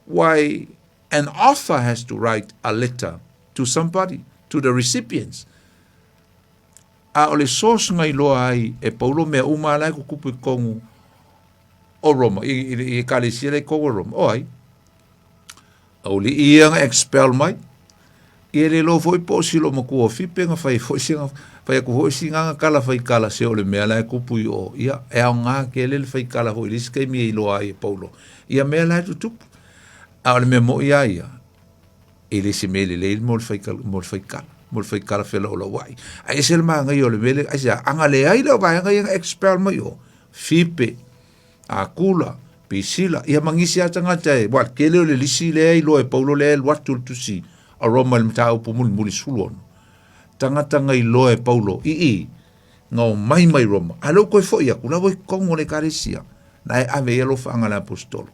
why an author has to write a letter to somebody, to the recipients. A o le source nga iloa ai e Paulo mea uma ala e kukupu i totonu o Roma, i ekalesia lea i totonu o Roma, o ai? Auli'i ia na expel mai, ia le iloa foi po o si loomatua o Fipe na fai foi sina, fai atu foi sina tala faikala se o le mea la e tupu i o, ia e aoga tele le faikala foi i le isi taimi e iloa ai e Paulo ia mea la e tutupu. A o le mea moi lava ia, e le se mea lelei mo le faikala, mo le faikala, mo le faikala felaulauai. Ae ese le manaia o le mea lea, aisea, a na leai lea vaega ia na expel mai o, Fipe, Akula, Pisila, ia ma nisi lava tagata e, aua o le tele o le lisi lea e iloa e Paulo lea e alu atu le tusi a Roma i le mataupu mulimuli 16. Tagata na iloa e Paulo i i, na omai mai Roma, a o lea ua toe foi atu, la ua i totonu o le ekalesia, na e ave i ai alofaaga a le aposetolo.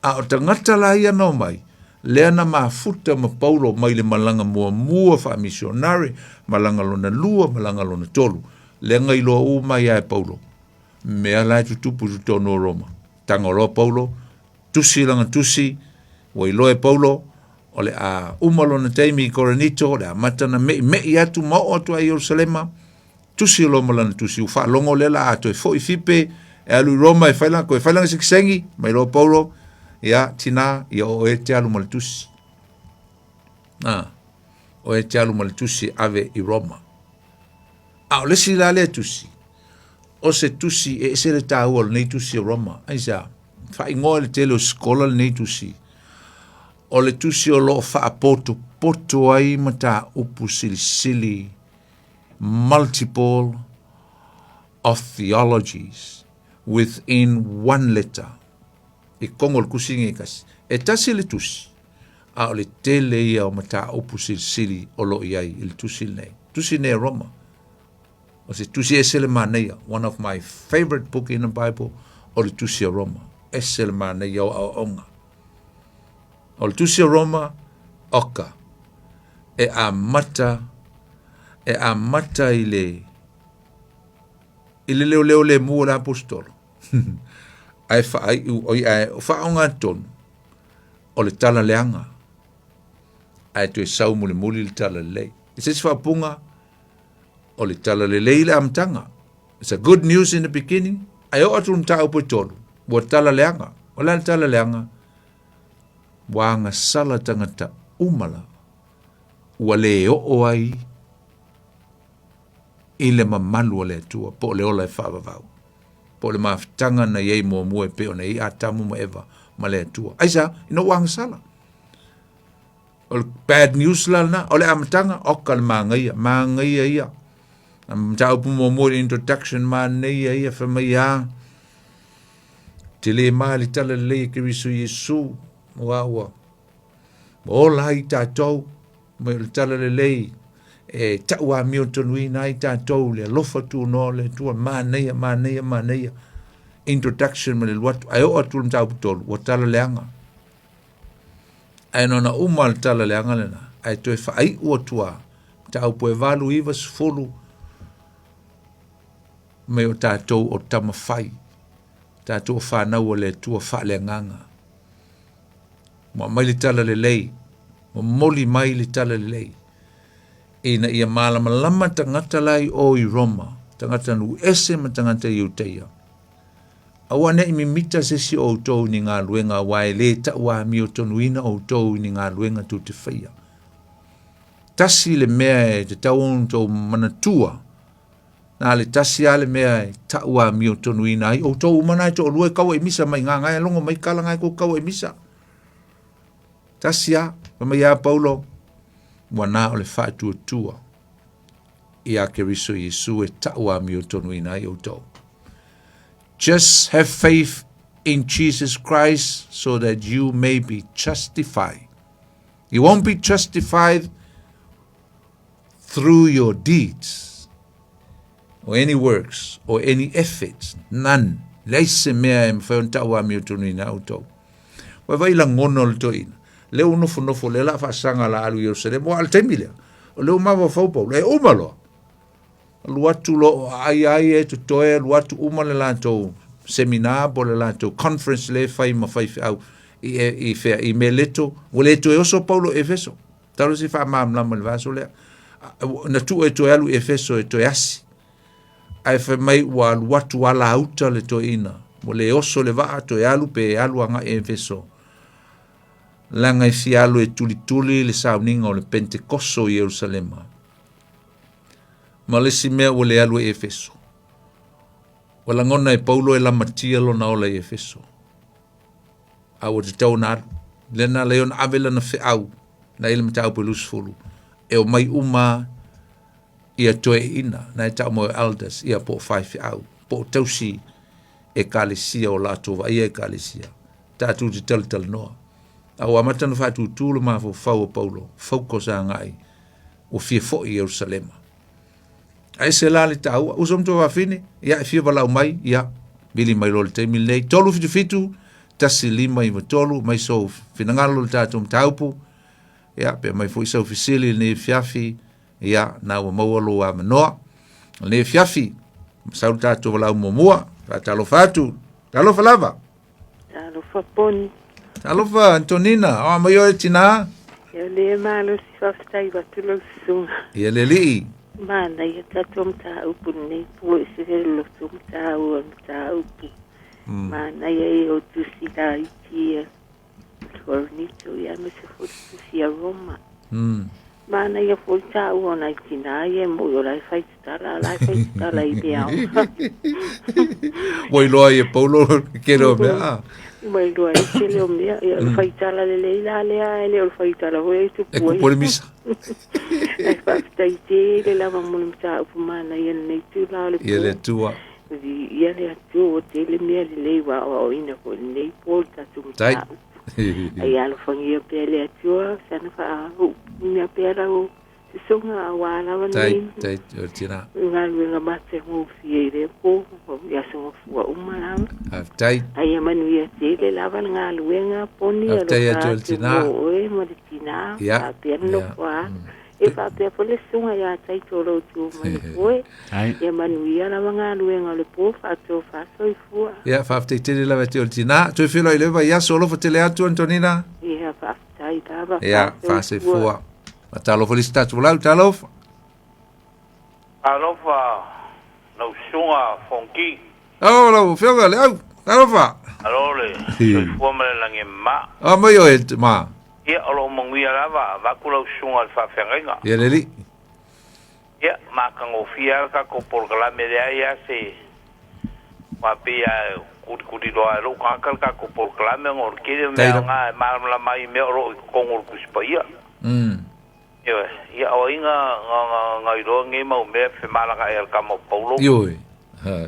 A o tagata la ia na omai, lea na mafuta ma Paulo mai le malaga muamua faamisionare, malaga lona lua, malaga lona tolu, lea na iloa uma ai lava e Paulo mea la e tutupu i totonu o Roma. Tago loa Paulo, tusi lana tusi, ua iloa e Paulo, o le a uma lona taimi i Korinito, o le a amata ona me'ime'i atu ma oo atu ai i Ierusalema, tusi loa ma lana tusi, ua faalogo lea la a toe foi Fipe e alu i Roma e fai lana, toe fai lana sekisegi, mai loa Paulo, ia, tina, ia o oe e te alu ma le tusi. A, oe e te alu ma le tusi e ave i Roma. A o le isi la lea tusi, o se tusi e ese le taua o lenei tusi o Roma. Aisea? Faaigoa i le tele o sikola lenei tusi. O le tusi o lo o faapotopoto ai mataupu silisili multiple of theologies within one letter. I totonu o le tusi lenei e tasi. E tasi le tusi, a o le tele ia o mataupu silisili o lo o i ai i le tusi lenei. Tusi lenei a Roma. O se tusi ese le manaia, one of my favorite book in the Bible, o le tusi a Roma. Ese le manaia o aoaoga. O le tusi a Roma, oka, e amata, e amata i le, i le leoleo lemu o le aposetolo. Ae faaiu, oi, ae faaogatotonu, o le tala leaga, ae toe sau mulimuli le tala lelei. I se isi faaupuga, o le tala lelei le amataga. It's a good news in the beginning, ae oo atu le mataupu e tolu, ua tala leaga. O le a le tala leaga? Ua agasala tagata uma lava, ua le oo ai i le mamalu o le Atua, po o le ola e faavavau, po o le mafutaga na i ai muamua e pei ona i ai Atamu ma Eva ma le Atua. Aisea? Ina ua agasala. O le bad news la lena, o le amataga, oka le manaia, manaia ia. Mataupu muamua i le introduction, manaia ia, fai mai a, tele ma le tala lelei e Keriso Iesu, ua ua ola ai tatou, mai o le tala lelei, e tau amiotonuina ai tatou le alofa tunoa o le Atua, manaia, manaia, manaia. Introduction ma le alu atu, ae oo atu le mataupu tolu, ua tala leaga. Ae na ona uma le tala leaga lena, ae toe faaiu atu lava, mataupu e 8, 9, 10, mai o tatou o tama fai, tatou o fanau a le Atua faaleagaga. Ua aumai le tala lelei, momoli mai le tala lelei, ina ia malamalama tagata la i o i Roma, tagata nuu ese ma tagata Iutaia. Aua ne i mimita se isi o outou i ni galuega aua e lē tauamiotonuina outou i ni galuega tou te faia. Tasi le mea e tatau ona outou manatua, na le tasi lava le mea e tauamiotonuina ai outou uma na e toalua e taua i misa mai gagae e logo mai kala na e tou taua i misa. Tasi lava, fai mai ia Paulo, ua na o le faatuatua iā Keriso Iesu e tauamiotonuina ai outou. Just have faith in Jesus Christ so that you may be justified. You won't be justified through your deeds or any works or any efforts. None. Leai se mea e mafai ona tauamiotonuina ai outou. Ua vaai lagona o le toeaina, lea ua nofonofo, lea o le a faasaga la alu i Ierusalema, aua o le taimi lea, o lea ua mafaufau Paulo, e uma loa. Alu atu loa o aai ai e totoe, alu atu uma le latou seminar po o le latou conference lea e fai ma faifeau i, i, fea, i Meleto, ua le toe oso Paulo i Efeso. Talo se faamalamalama i le vaiaso lea. Na tuu e toe alu i Efeso e toe asi. Ae fai mai ua alu atu alauta le toeaina. Ua le oso le vaa toe alu pe alu agai i Efeso. Leaga e fia alu e tulituli le sauniga o le Pentekoso i Ierusalema. Ma le isi mea ua le alu i Efeso. Ua lagona e Paulo e lamatia lona ola i Efeso. A ua tatau ona alu. Lea na ala ai ona ave lana feau, na i le mataupu e 20, e omai uma ia toeaiina, na e tau mai o elders, ia po o faifeau, po o tausi ekalesia o latou vaaia ekalesia. Tatou te talatalanoa. A ua amata ona faatutū le mafaufau o Paulo, focus agai, ua fia foi i Ierusalema. A ese la le taua, uso ma tuafafine, ia e fia valaau mai, ia, vili mai loa le taimi lenei, 377 1593, mai sou finagalo le tatou mataupu, ia, pe mai foi sau fesili i lenei afiafi, ia, na ua maua lou avanoa. Lenei afiafi, sau le tatou valaau muamua, faatalofa atu, talofa lava. Talofa Poni. Talofa Antonina, o mai oe tinā. Ia le malosi faafetai atu lau susuga. Ia le alii. Manaia tatou mataupu lenei po e se le loto mataua mataupu. Manaia ia o tusi laiti ia Korinito ia ma se foi tusi a Roma. Manaia foi taua o nai tinā ia e moi o la e fai tatala, la e fai tatala i le ao. Ua iloa ai e Paulo le tele o mea. Ah. Ua iloa ai le tele o mea. Ia, o le faitala lelei la lea, e le o le faitala foi e tupu ai. E tupu ai le misa. Ae faafetai tele lava mo le mataupu manaia i lenei itula o le po. Ia le Atua. Ia le Atua ua tele mea lelei ua aoaoina foi i lenei po i le tatou mataupu. Ai alofagia pea le Atua, sana faauuina pea lau susuga aua lava nei tai, o tina. Galuega matagofie i lea po, i aso gafua uma lava. Faafetai. Ai ia manuia tele lava le galuega, Poni, Faafetai alofa atu le atu tina. mo oe ma le tina, Ia, faapea le ia. nofo a. E faapea foi le susuga ia Taito o lo outou manufoe. Ia manuia lava galuega o le po, faatofa soifua. Ia, faafetai tele lava te o le tina. Toe feiloai i le vaiaso, alofa tele atu, Antonina. Ia, faafetai lava, Ia, faasoifua. faasoifua. Talofa le isi tatou lau, talofa. Alofa lau susuga Fonoti. Oh, lau afioga le au, talofa. Alo le soifua ma le lagi e mama. Oh, mai oe, ma. Ia, o lo o manuia lava, avatu lau susuga i le faafeagaiga. Ia, le alii. Ia, matagofie lava le tatou polokalame e leai lava se aua pei lava e kulikuli loa e lou tagata le tatou polokalame ona o le tele o mea aoga e malamalama ai i mea o lo o i totonu o le Tusi Paia. Ioe. Ia, o ai na, na, na, na iloa lenei mau mea femalagaai a le tama o Paulo? Ioe.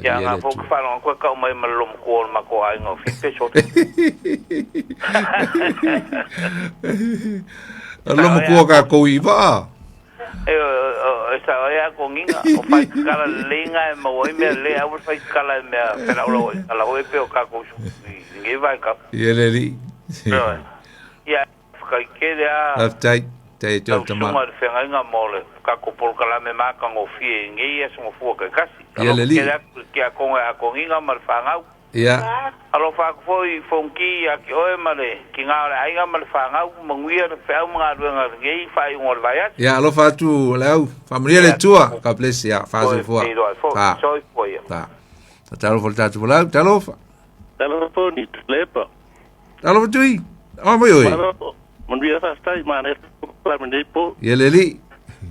Ia, na foi ou te faalogo atu e tau mai ma le loomatua o le matou aiga o Fipe, sole. O le loomatua o tatou i vaa. E sao ai a Toniga, o faitala lelei na e maua ai mea lelei, aua le faitala i mea felaulau ai tala foi pei o tatou i lenei vaitau. Ia le alii. Ioe. Ia, faafetai tele lava. Faafetai. Tai e te Lau o tama. susuga i le feagaiga mo le tatou polokalame matagofie i lenei aso gafua taitasi. Ia le Alofa alii. tele atu i le tiakono ia Toniga ma le fanau. Ia. Alofa atu foi i Fonoti ia te oe ma le tina o le aiga ma le fanau, manuia le feau ma galuega i lenei faaiuga o le vaiaso. Ia, alofa atu le au. Faamanuia le Ia, Atua. God bless. Ia, toe faasoifua. feiloai foi. Ta. Soifua ia. Ta. Talofa le tatou folau. Talofa. Talofa Poni, Tuilaepa. Talofa Tui. Awa mai oe. Malo, manuia faafetai, manaia polokalame nei po. Ia le alii.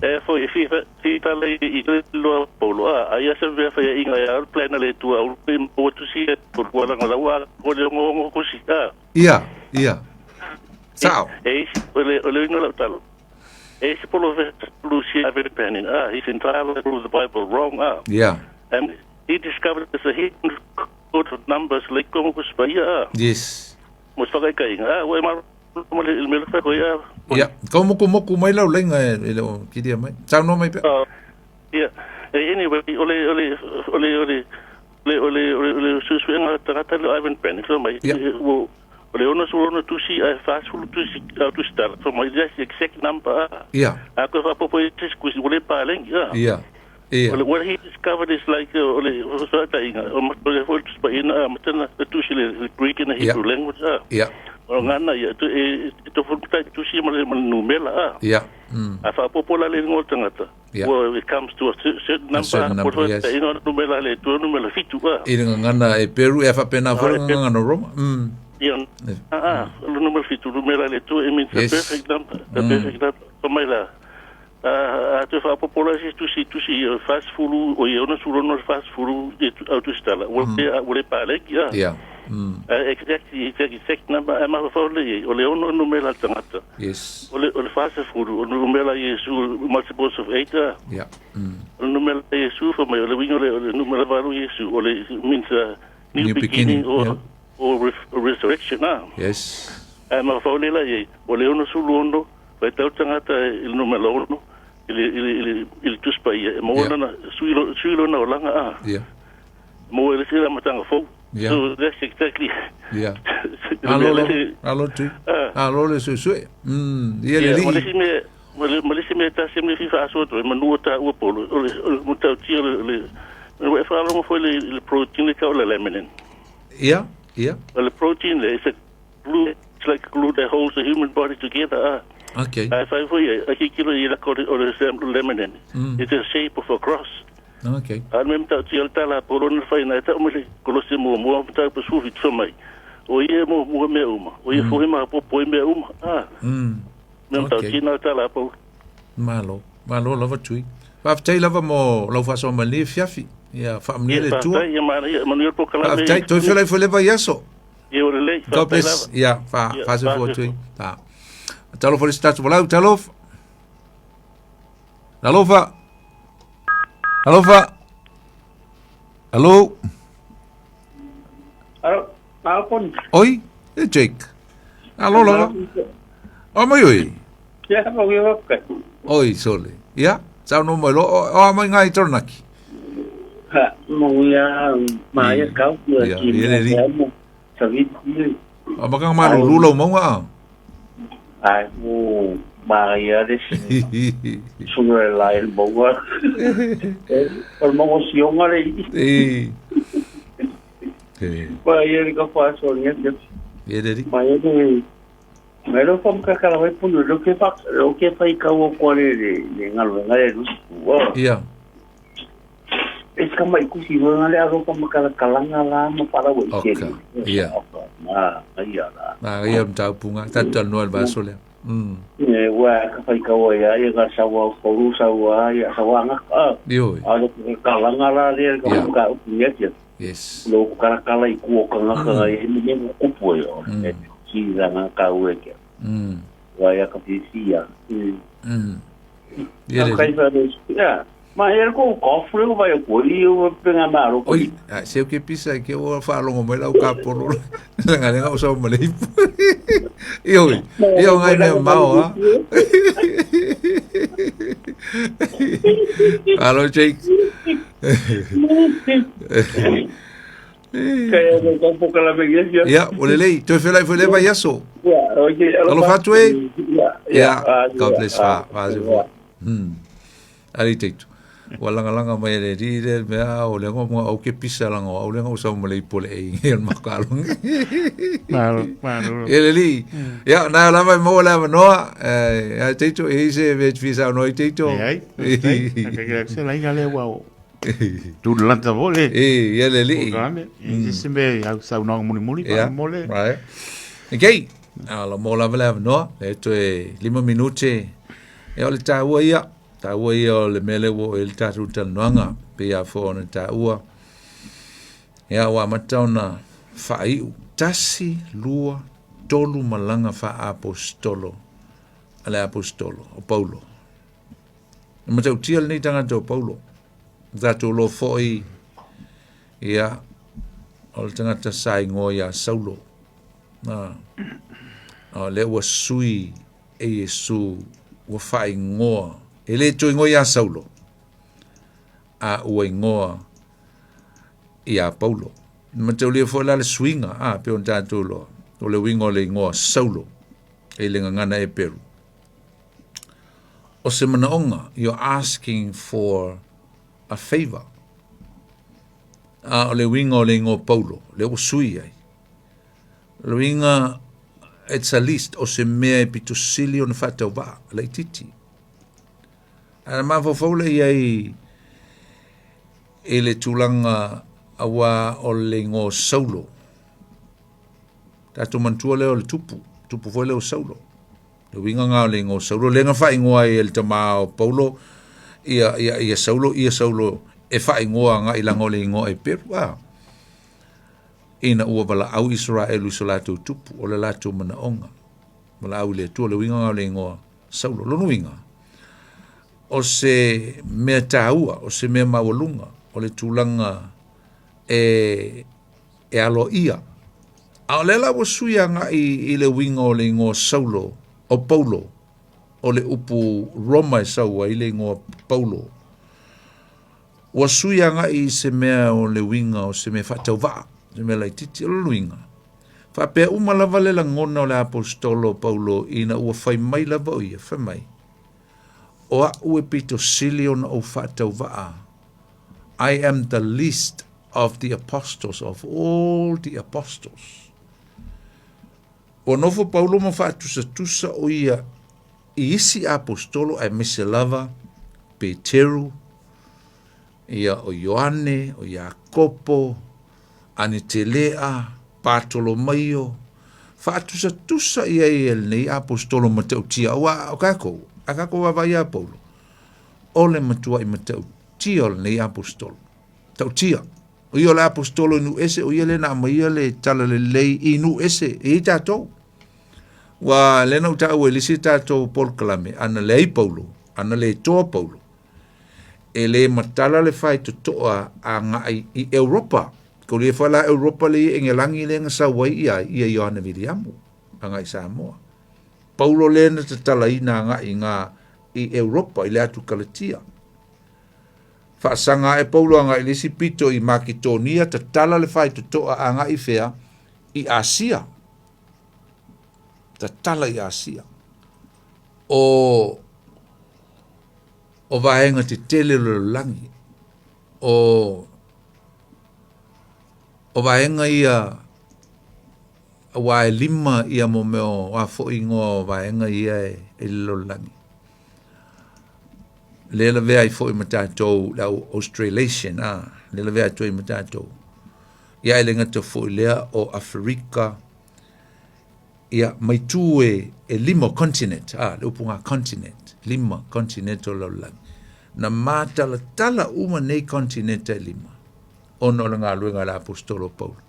E foi e fia fia i i le loa Paulo a aia se mea faiaʻiga ia le plan a le Atua aua ne i maua tusi e tolu ala lau a ko le ongoongo kusi a. Ia, ia. Sao. E isi o le o le uiga o lau tala. E isi polofesa Lucia Avepanin a he's entirely through the Bible wrong a. Ia. And he discovered there's a hidden code of numbers le kongo kusi pa ia a. Yes. Mo se whakaikainga a ua e malama le mea le whai koe a. Ia, kau mokumoku mai lau lainga e le o kiria mai. Saunoa mai pea. Ia, anyway, o le, o le, o le, o le, o le, o le, o le, o le suesuega tagata le Ivan Brannick, fai mai, o le 66 tusi ae 40 tusi, tusi tala, fai mai, that's the exact number, a. Ia. A koe faapopo i se isi kusi, ua le paleni, a. Ia. Ia. O le, what he discovered is like, o le fesootaiga, o le foi le Tusi Paia, a matana le tusi le Greek and the Hebrew language, a. Ia. O ngana ia tu e tofu tai tusi ma le numela a. Ia. A faapopo la le igoa o le tagata. Ia. Well, it comes to a certain number. A certain number, Po yes. o igoa numela le tua numela fitu a. I le gagana Eperu, e faapena foi le gagana Roma. Ia. A, o le numela fitu numela le tua, it means Yes. the perfect number. The perfect number. Fa mai la. A toe faapopo la se tusi tusi 40 o ia 66 40 e au tusitala. Ua le ua le paleki a. Ia. Exactly, exact, exact number. A mafaufau le i ai, o le ono numela le tagata. Yes. O le o le 40 o le numela Iesu, multiples of 8 a. Ia. O le numela Iesu fa mai o le uiga o le o le numela valu Iesu o le means new, New beginning, beginning, or yeah. or resurrection a. Yes. Ae mafaufau le la i ai, o le 66, faitau le tagata i le numela ono i le i le i le i le Tusi Paia e maua lana sui sui lona olaga a. Ia. Maua e le isi le amataga fou. Ia. So that's exactly Ia. le Alo mea lo, le alo tui. Ah. Alo le suesue. Ia le Ia, ma le lii. isi mea ma le ma le isi mea tasi mea fifa aso atu ai manu o taua polo o le o le matautia o le le ua e faalogo foi le le protein le tau o le laminin. Ia, ia. O le protein le it's a glue it's like glue that holds the human body together ah. Okay. Ae fai foi ai, a kikilo i lako o le laminin. It's the shape of a cross. Okay. A le mea matautia o le tala a Paulo na fai na e tau mai le Kolose muamua mataupu 17 fai mai. O ia e muamua mea uma. O ia foi ma popo i mea uma. Ah. Mea matautia na o le tala a Paulo. Malo. Malo lava Tui. Faafetai lava mo lau faasoa malie fiafi. Ia faamanuia le Atua. Faafetai, ia manaia, manuia le polokalame. Faafetai, toe feolai foi le vaiaso. Ia ua lelei, God faafetai bless. lava. Ia, fa, Ia, faasoifua faasoifua. Tui. Ta. Talofa le isi tatou folau, talofa. Talofa. Talofa. Hello. Alo, alo pon. Oi, e Jake. Alo lava. O mai oi. Ia, mo ia ka. Oi sole. Ia, saunoa mai lo o o mai ngai Taranaki. Ha, mo ia ma ia kau Ia, ki ia le li. mo sa vi ti. O makanga malulu lau maunga a. Ai mo ma ia le si. Sura la el boa. O mo sionga le. E. E. Pa ia le ka fa so ni. Ia le li. Ma ia le Me lo fam ka kala wai punu lo ke fa lo ke fa i ka o ko le le le ngalo ngale lu. Ia. E ka mai kusi ho ngale aro ka makala kalanga la ma para wai Oka, ia. Oka, ma ia la. Ma ia mtaupunga tatu noa le vaso lea. E wa ka fai ka wa ia ia ka sa wa ko sa wa ia sa wa nga a. Ioi. A lo ke kalanga la le ka Ia. ka u ia ia. Yes. Lo kala kala i ku ka nga ka e ni me ku pu yo. E ki la nga ka u e ke. Wa ia ka fi si ia. Ia le. Ka fa le. Ia. Ma ia ko ko fru va ko i o penga maro. Oi, a se o ke pisa ke o whaalongo mai lau ka polo. Nga lenga o sa o malei. Ioi, ia o ngai mea mao ha. Alo Jake. Kaya no ka po kala me ia. Ia, o lelei, toe whelai foi le vai aso. Ia, okay. Alofa atu e. Ia, Ia, God bless fa, fa se fua. Ari teitu. Ua langalanga mai le ri le mea o le ngo au ke pisa langa au le ngo sa mo le pole e i makalong. Malo, malo. E le li. Ia, na lava mo la noa, eh a teitu e se ve fisa no i teitu. E ai, ai, ka se la inga le wa o. Tu lanta vole. E ia le li. Programe, e se me au sa unong muli muli Ia, pa mole. right. Okay. Ala mo lava le avanoa, le toe 5 minute. E o le tāua ia, tāua ia o le mele wo e le tātou talanoaga, pe ia fo ona tāua. Ia ua amata ona faaiu. Tasi, lua, tolu malaga faaapostolo a le apostolo o Paulo. E matautia lenei tagata o Paulo. Tatou loa foi ia o le tagata sa igoa iā Saulo. Na, o lea ua sui e Iesu ua faaigoa. E le toe igoa iā Saulo, a ua igoa iā Paulo. Mataulia foi la le suiga, a pe ona tatou loa. O le uiga o le igoa Saulo e le gagana Eperu. O se manaoga, you're asking for a favor. A o le uiga o le igoa Paulo, lea ua sui ai. O le uiga It's a least, o se mea e pito sili ona faatauvaa, laitiiti. Ae na mafaufau lea i ai i le tulaga auā o le igoa o Saulo. Tatou manatua lea o le tupu, tupu foi lea o Saulo. Le uiga lena o le igoa o Saulo, lea na faaigoa ai e le tamā o Paulo ia, ia, ia Saulo, ia Saulo e faaigoa agai leaga o le igoa Eperu, a. Ina ua valaau Isaraelu i so latou tupu, o le latou manaoga. Valaau i le Atua, le uiga lena o le igoa Saulo. Lona uiga, o se mea taua, o se mea maualuga, o le tulaga e, e aloaia. A o lea la ua sui agai i le uiga o le igoa Saulo, o Paulo, o le upu Roma e sau ai le igoa Paulo. Ua sui agai i se mea o le uiga o se mea faatauvaa, se mea laitiiti. O lona uiga, faapea uma lava le lagona o le aposetolo o Paulo ina ua fai mai lava o ia, fai mai, O a'u e pito sili ona ou faatauvaa, I am the least of the apostles of all the apostles. Ua nofo Paulo ma faatusatusa o ia i isi aposetolo aemaise lava Peteru, ia o Ioane, o Iakopo, Anetelea, Patolomaio, faatusatusa i ai e lenei aposetolo matautia, aua o tatou, a tatou vaavaai ia Paulo, o le matuai matautia o lenei aposetolo. Tautia. O ia o le aposetolo i nuu ese, o ia lea na aumaia le talalelei i nuu ese, e i ai tatou. Ua lea na ou taua i le isi tatou polokalame, ana leai Paulo, ana le toa Paulo, e le matala le faitotoa agai i Europa. Ko le fa la Europa le i Engelangi le na sau ai ia ia Ioane Viliamu agai Samoa. Paulo le na tatalaina agai ngā i Europa i le atu Kalatia. Faasaga ae Paulo agai le isi pito i Maketonia, tatala le faitotoa agai fea i Asia. Tatala i Asia. O o vaega tetele o le lalolagi, o o vaega ia aua e lima ia mo mea o a foi igoa o vaega ia e, e le lalolagi. Lea lavea ai foi ma tatou le au Australasian, a, lea lavea atu ai ma tatou. Ia e le gata foi lea o Aferika, ia mai tu e, e lima o continent, a, le upu ngā continent, lima continent o le lalolagi. Na mātalatala uma nei continent e lima, ona o le galuega a le aposetolo o Paulo.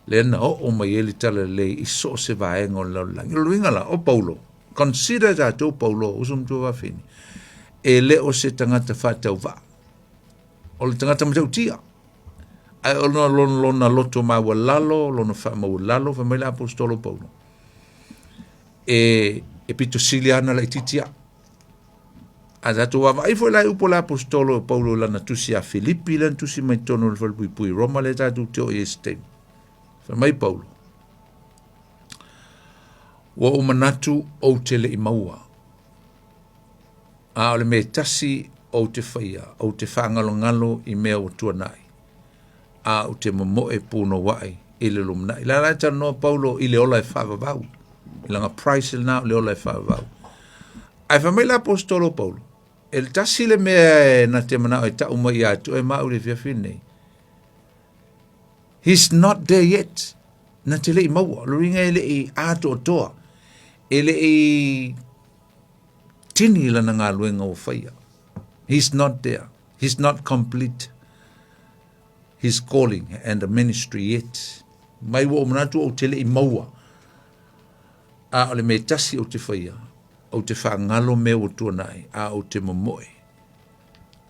Lea na oo mai ai le talalelei i so o se vaega o le lalolagi. O le uiga la, o Paulo, consider tatou Paulo, uso matua vafine, e le o se tagata faatauvaa, o le tagata matautia. Ae ona lona, lona loto maualalo, lona faamaualalo, fai mai le aposetolo Paulo, e, e pito sili ana laitiiti a'u. A tatou vaavaai foi la i upu a le aposetolo o Paulo i lana tusi a Filipi, lea na tusi mai totonu o le falepuipui i Roma, lea tatou te oo i ai se taimi. Fai mai Paulo, ua ou manatu ou te le i maua, a o le mea tasi ou te faia, ou te faagalogalo i mea ua tuanai, a ou te momoe punouai i le lumanai. La la e talanoa Paulo i le ola e faavavau, i lana price lena o le ola e faavavau. Ae fai mai le aposetolo o Paulo, e le tasi le mea e na te manao e tau mai ia te oe ma au i le afiafi lenei. He's not there yet. Na te le i maua. Lo ringa e le i atoatoa. E le i tini lana galuega ua faia. He's not there. He's not complete his calling and the ministry yet. Mai ua ou manatu ou te le i maua. A o le mea tasi ou te faia, ou te faagalo mea ua tuanai, a ou te momoe.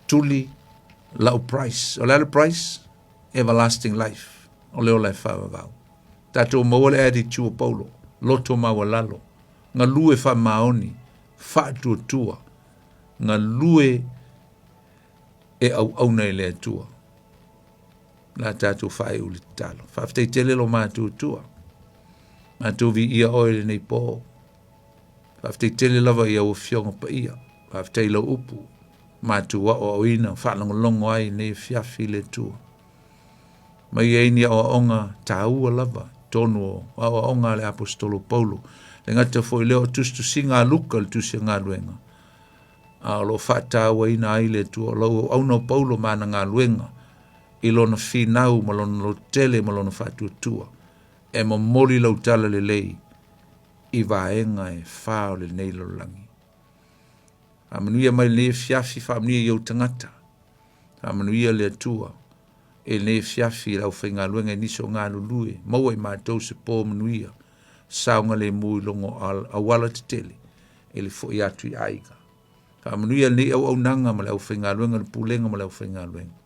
Tuli lau price. O le a le price? Everlasting life. O le ola e faavavau. Tatou maua le attitude o Paulo, loto maualalo, galue faamaoni, faatuatua, galue e auauna i le Atua. La tatou faaiu le tatalo. Faafetai tele lo matuatua. Matou viia oe lenei po. Faafetai tele lava i au afioga paia. Faafetai i lau upu. Matou aoaoina, faalogologo ai nei afiafi i le Atua. Mai ai ni aoaoga taua lava totonu o aoaoga a le Aposetolo Paulo. Le gata foi lea o tusitusiga a Luka le tusi a galuega, a o lo o faatauaina ai le Atua o lau auauna o Paulo ma ana galuega i lona finau ma lona lototele ma lona faatuatua e momoli lau tala lelei i vaega e fā o lenei lalolagi. Faamanuia mai lenei afiafi, faamanuia i ou tagata. Faamanuia le Atua i lenei afiafi i le aufaigaluega i nisi o galulue, maua i matou se pō manuia, saogalemu i logo auala tetele i le foi atu i aiga. Faamanuia lenei auaunaga ma le aufaigaluega, le pulega ma le aufaigaluega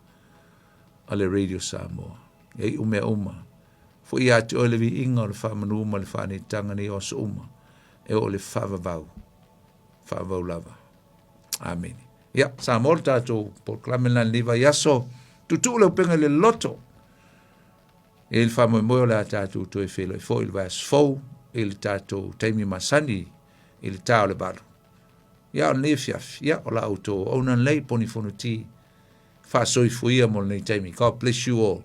a le Radio Samoa. Ia iu mea uma, foi ia te oe le viiga o le faamanu ma le faaneetaga nei o aso uma, e oo i le faavavau, faavavau lava. Amene. Ia, Samoa le tatou polokalame lena i lenei vaiaso. Tuutuu le upega i le loto. E i le faamoemoe o le a tatou toe feiloai foi i le vaiaso fou i le tatou taimi masani i le ta o le 8. Ia, o lenei afiafi, ia, o la outou auauna lelei, poni fonoti, faasoifuia mo lenei taimi. God bless you all.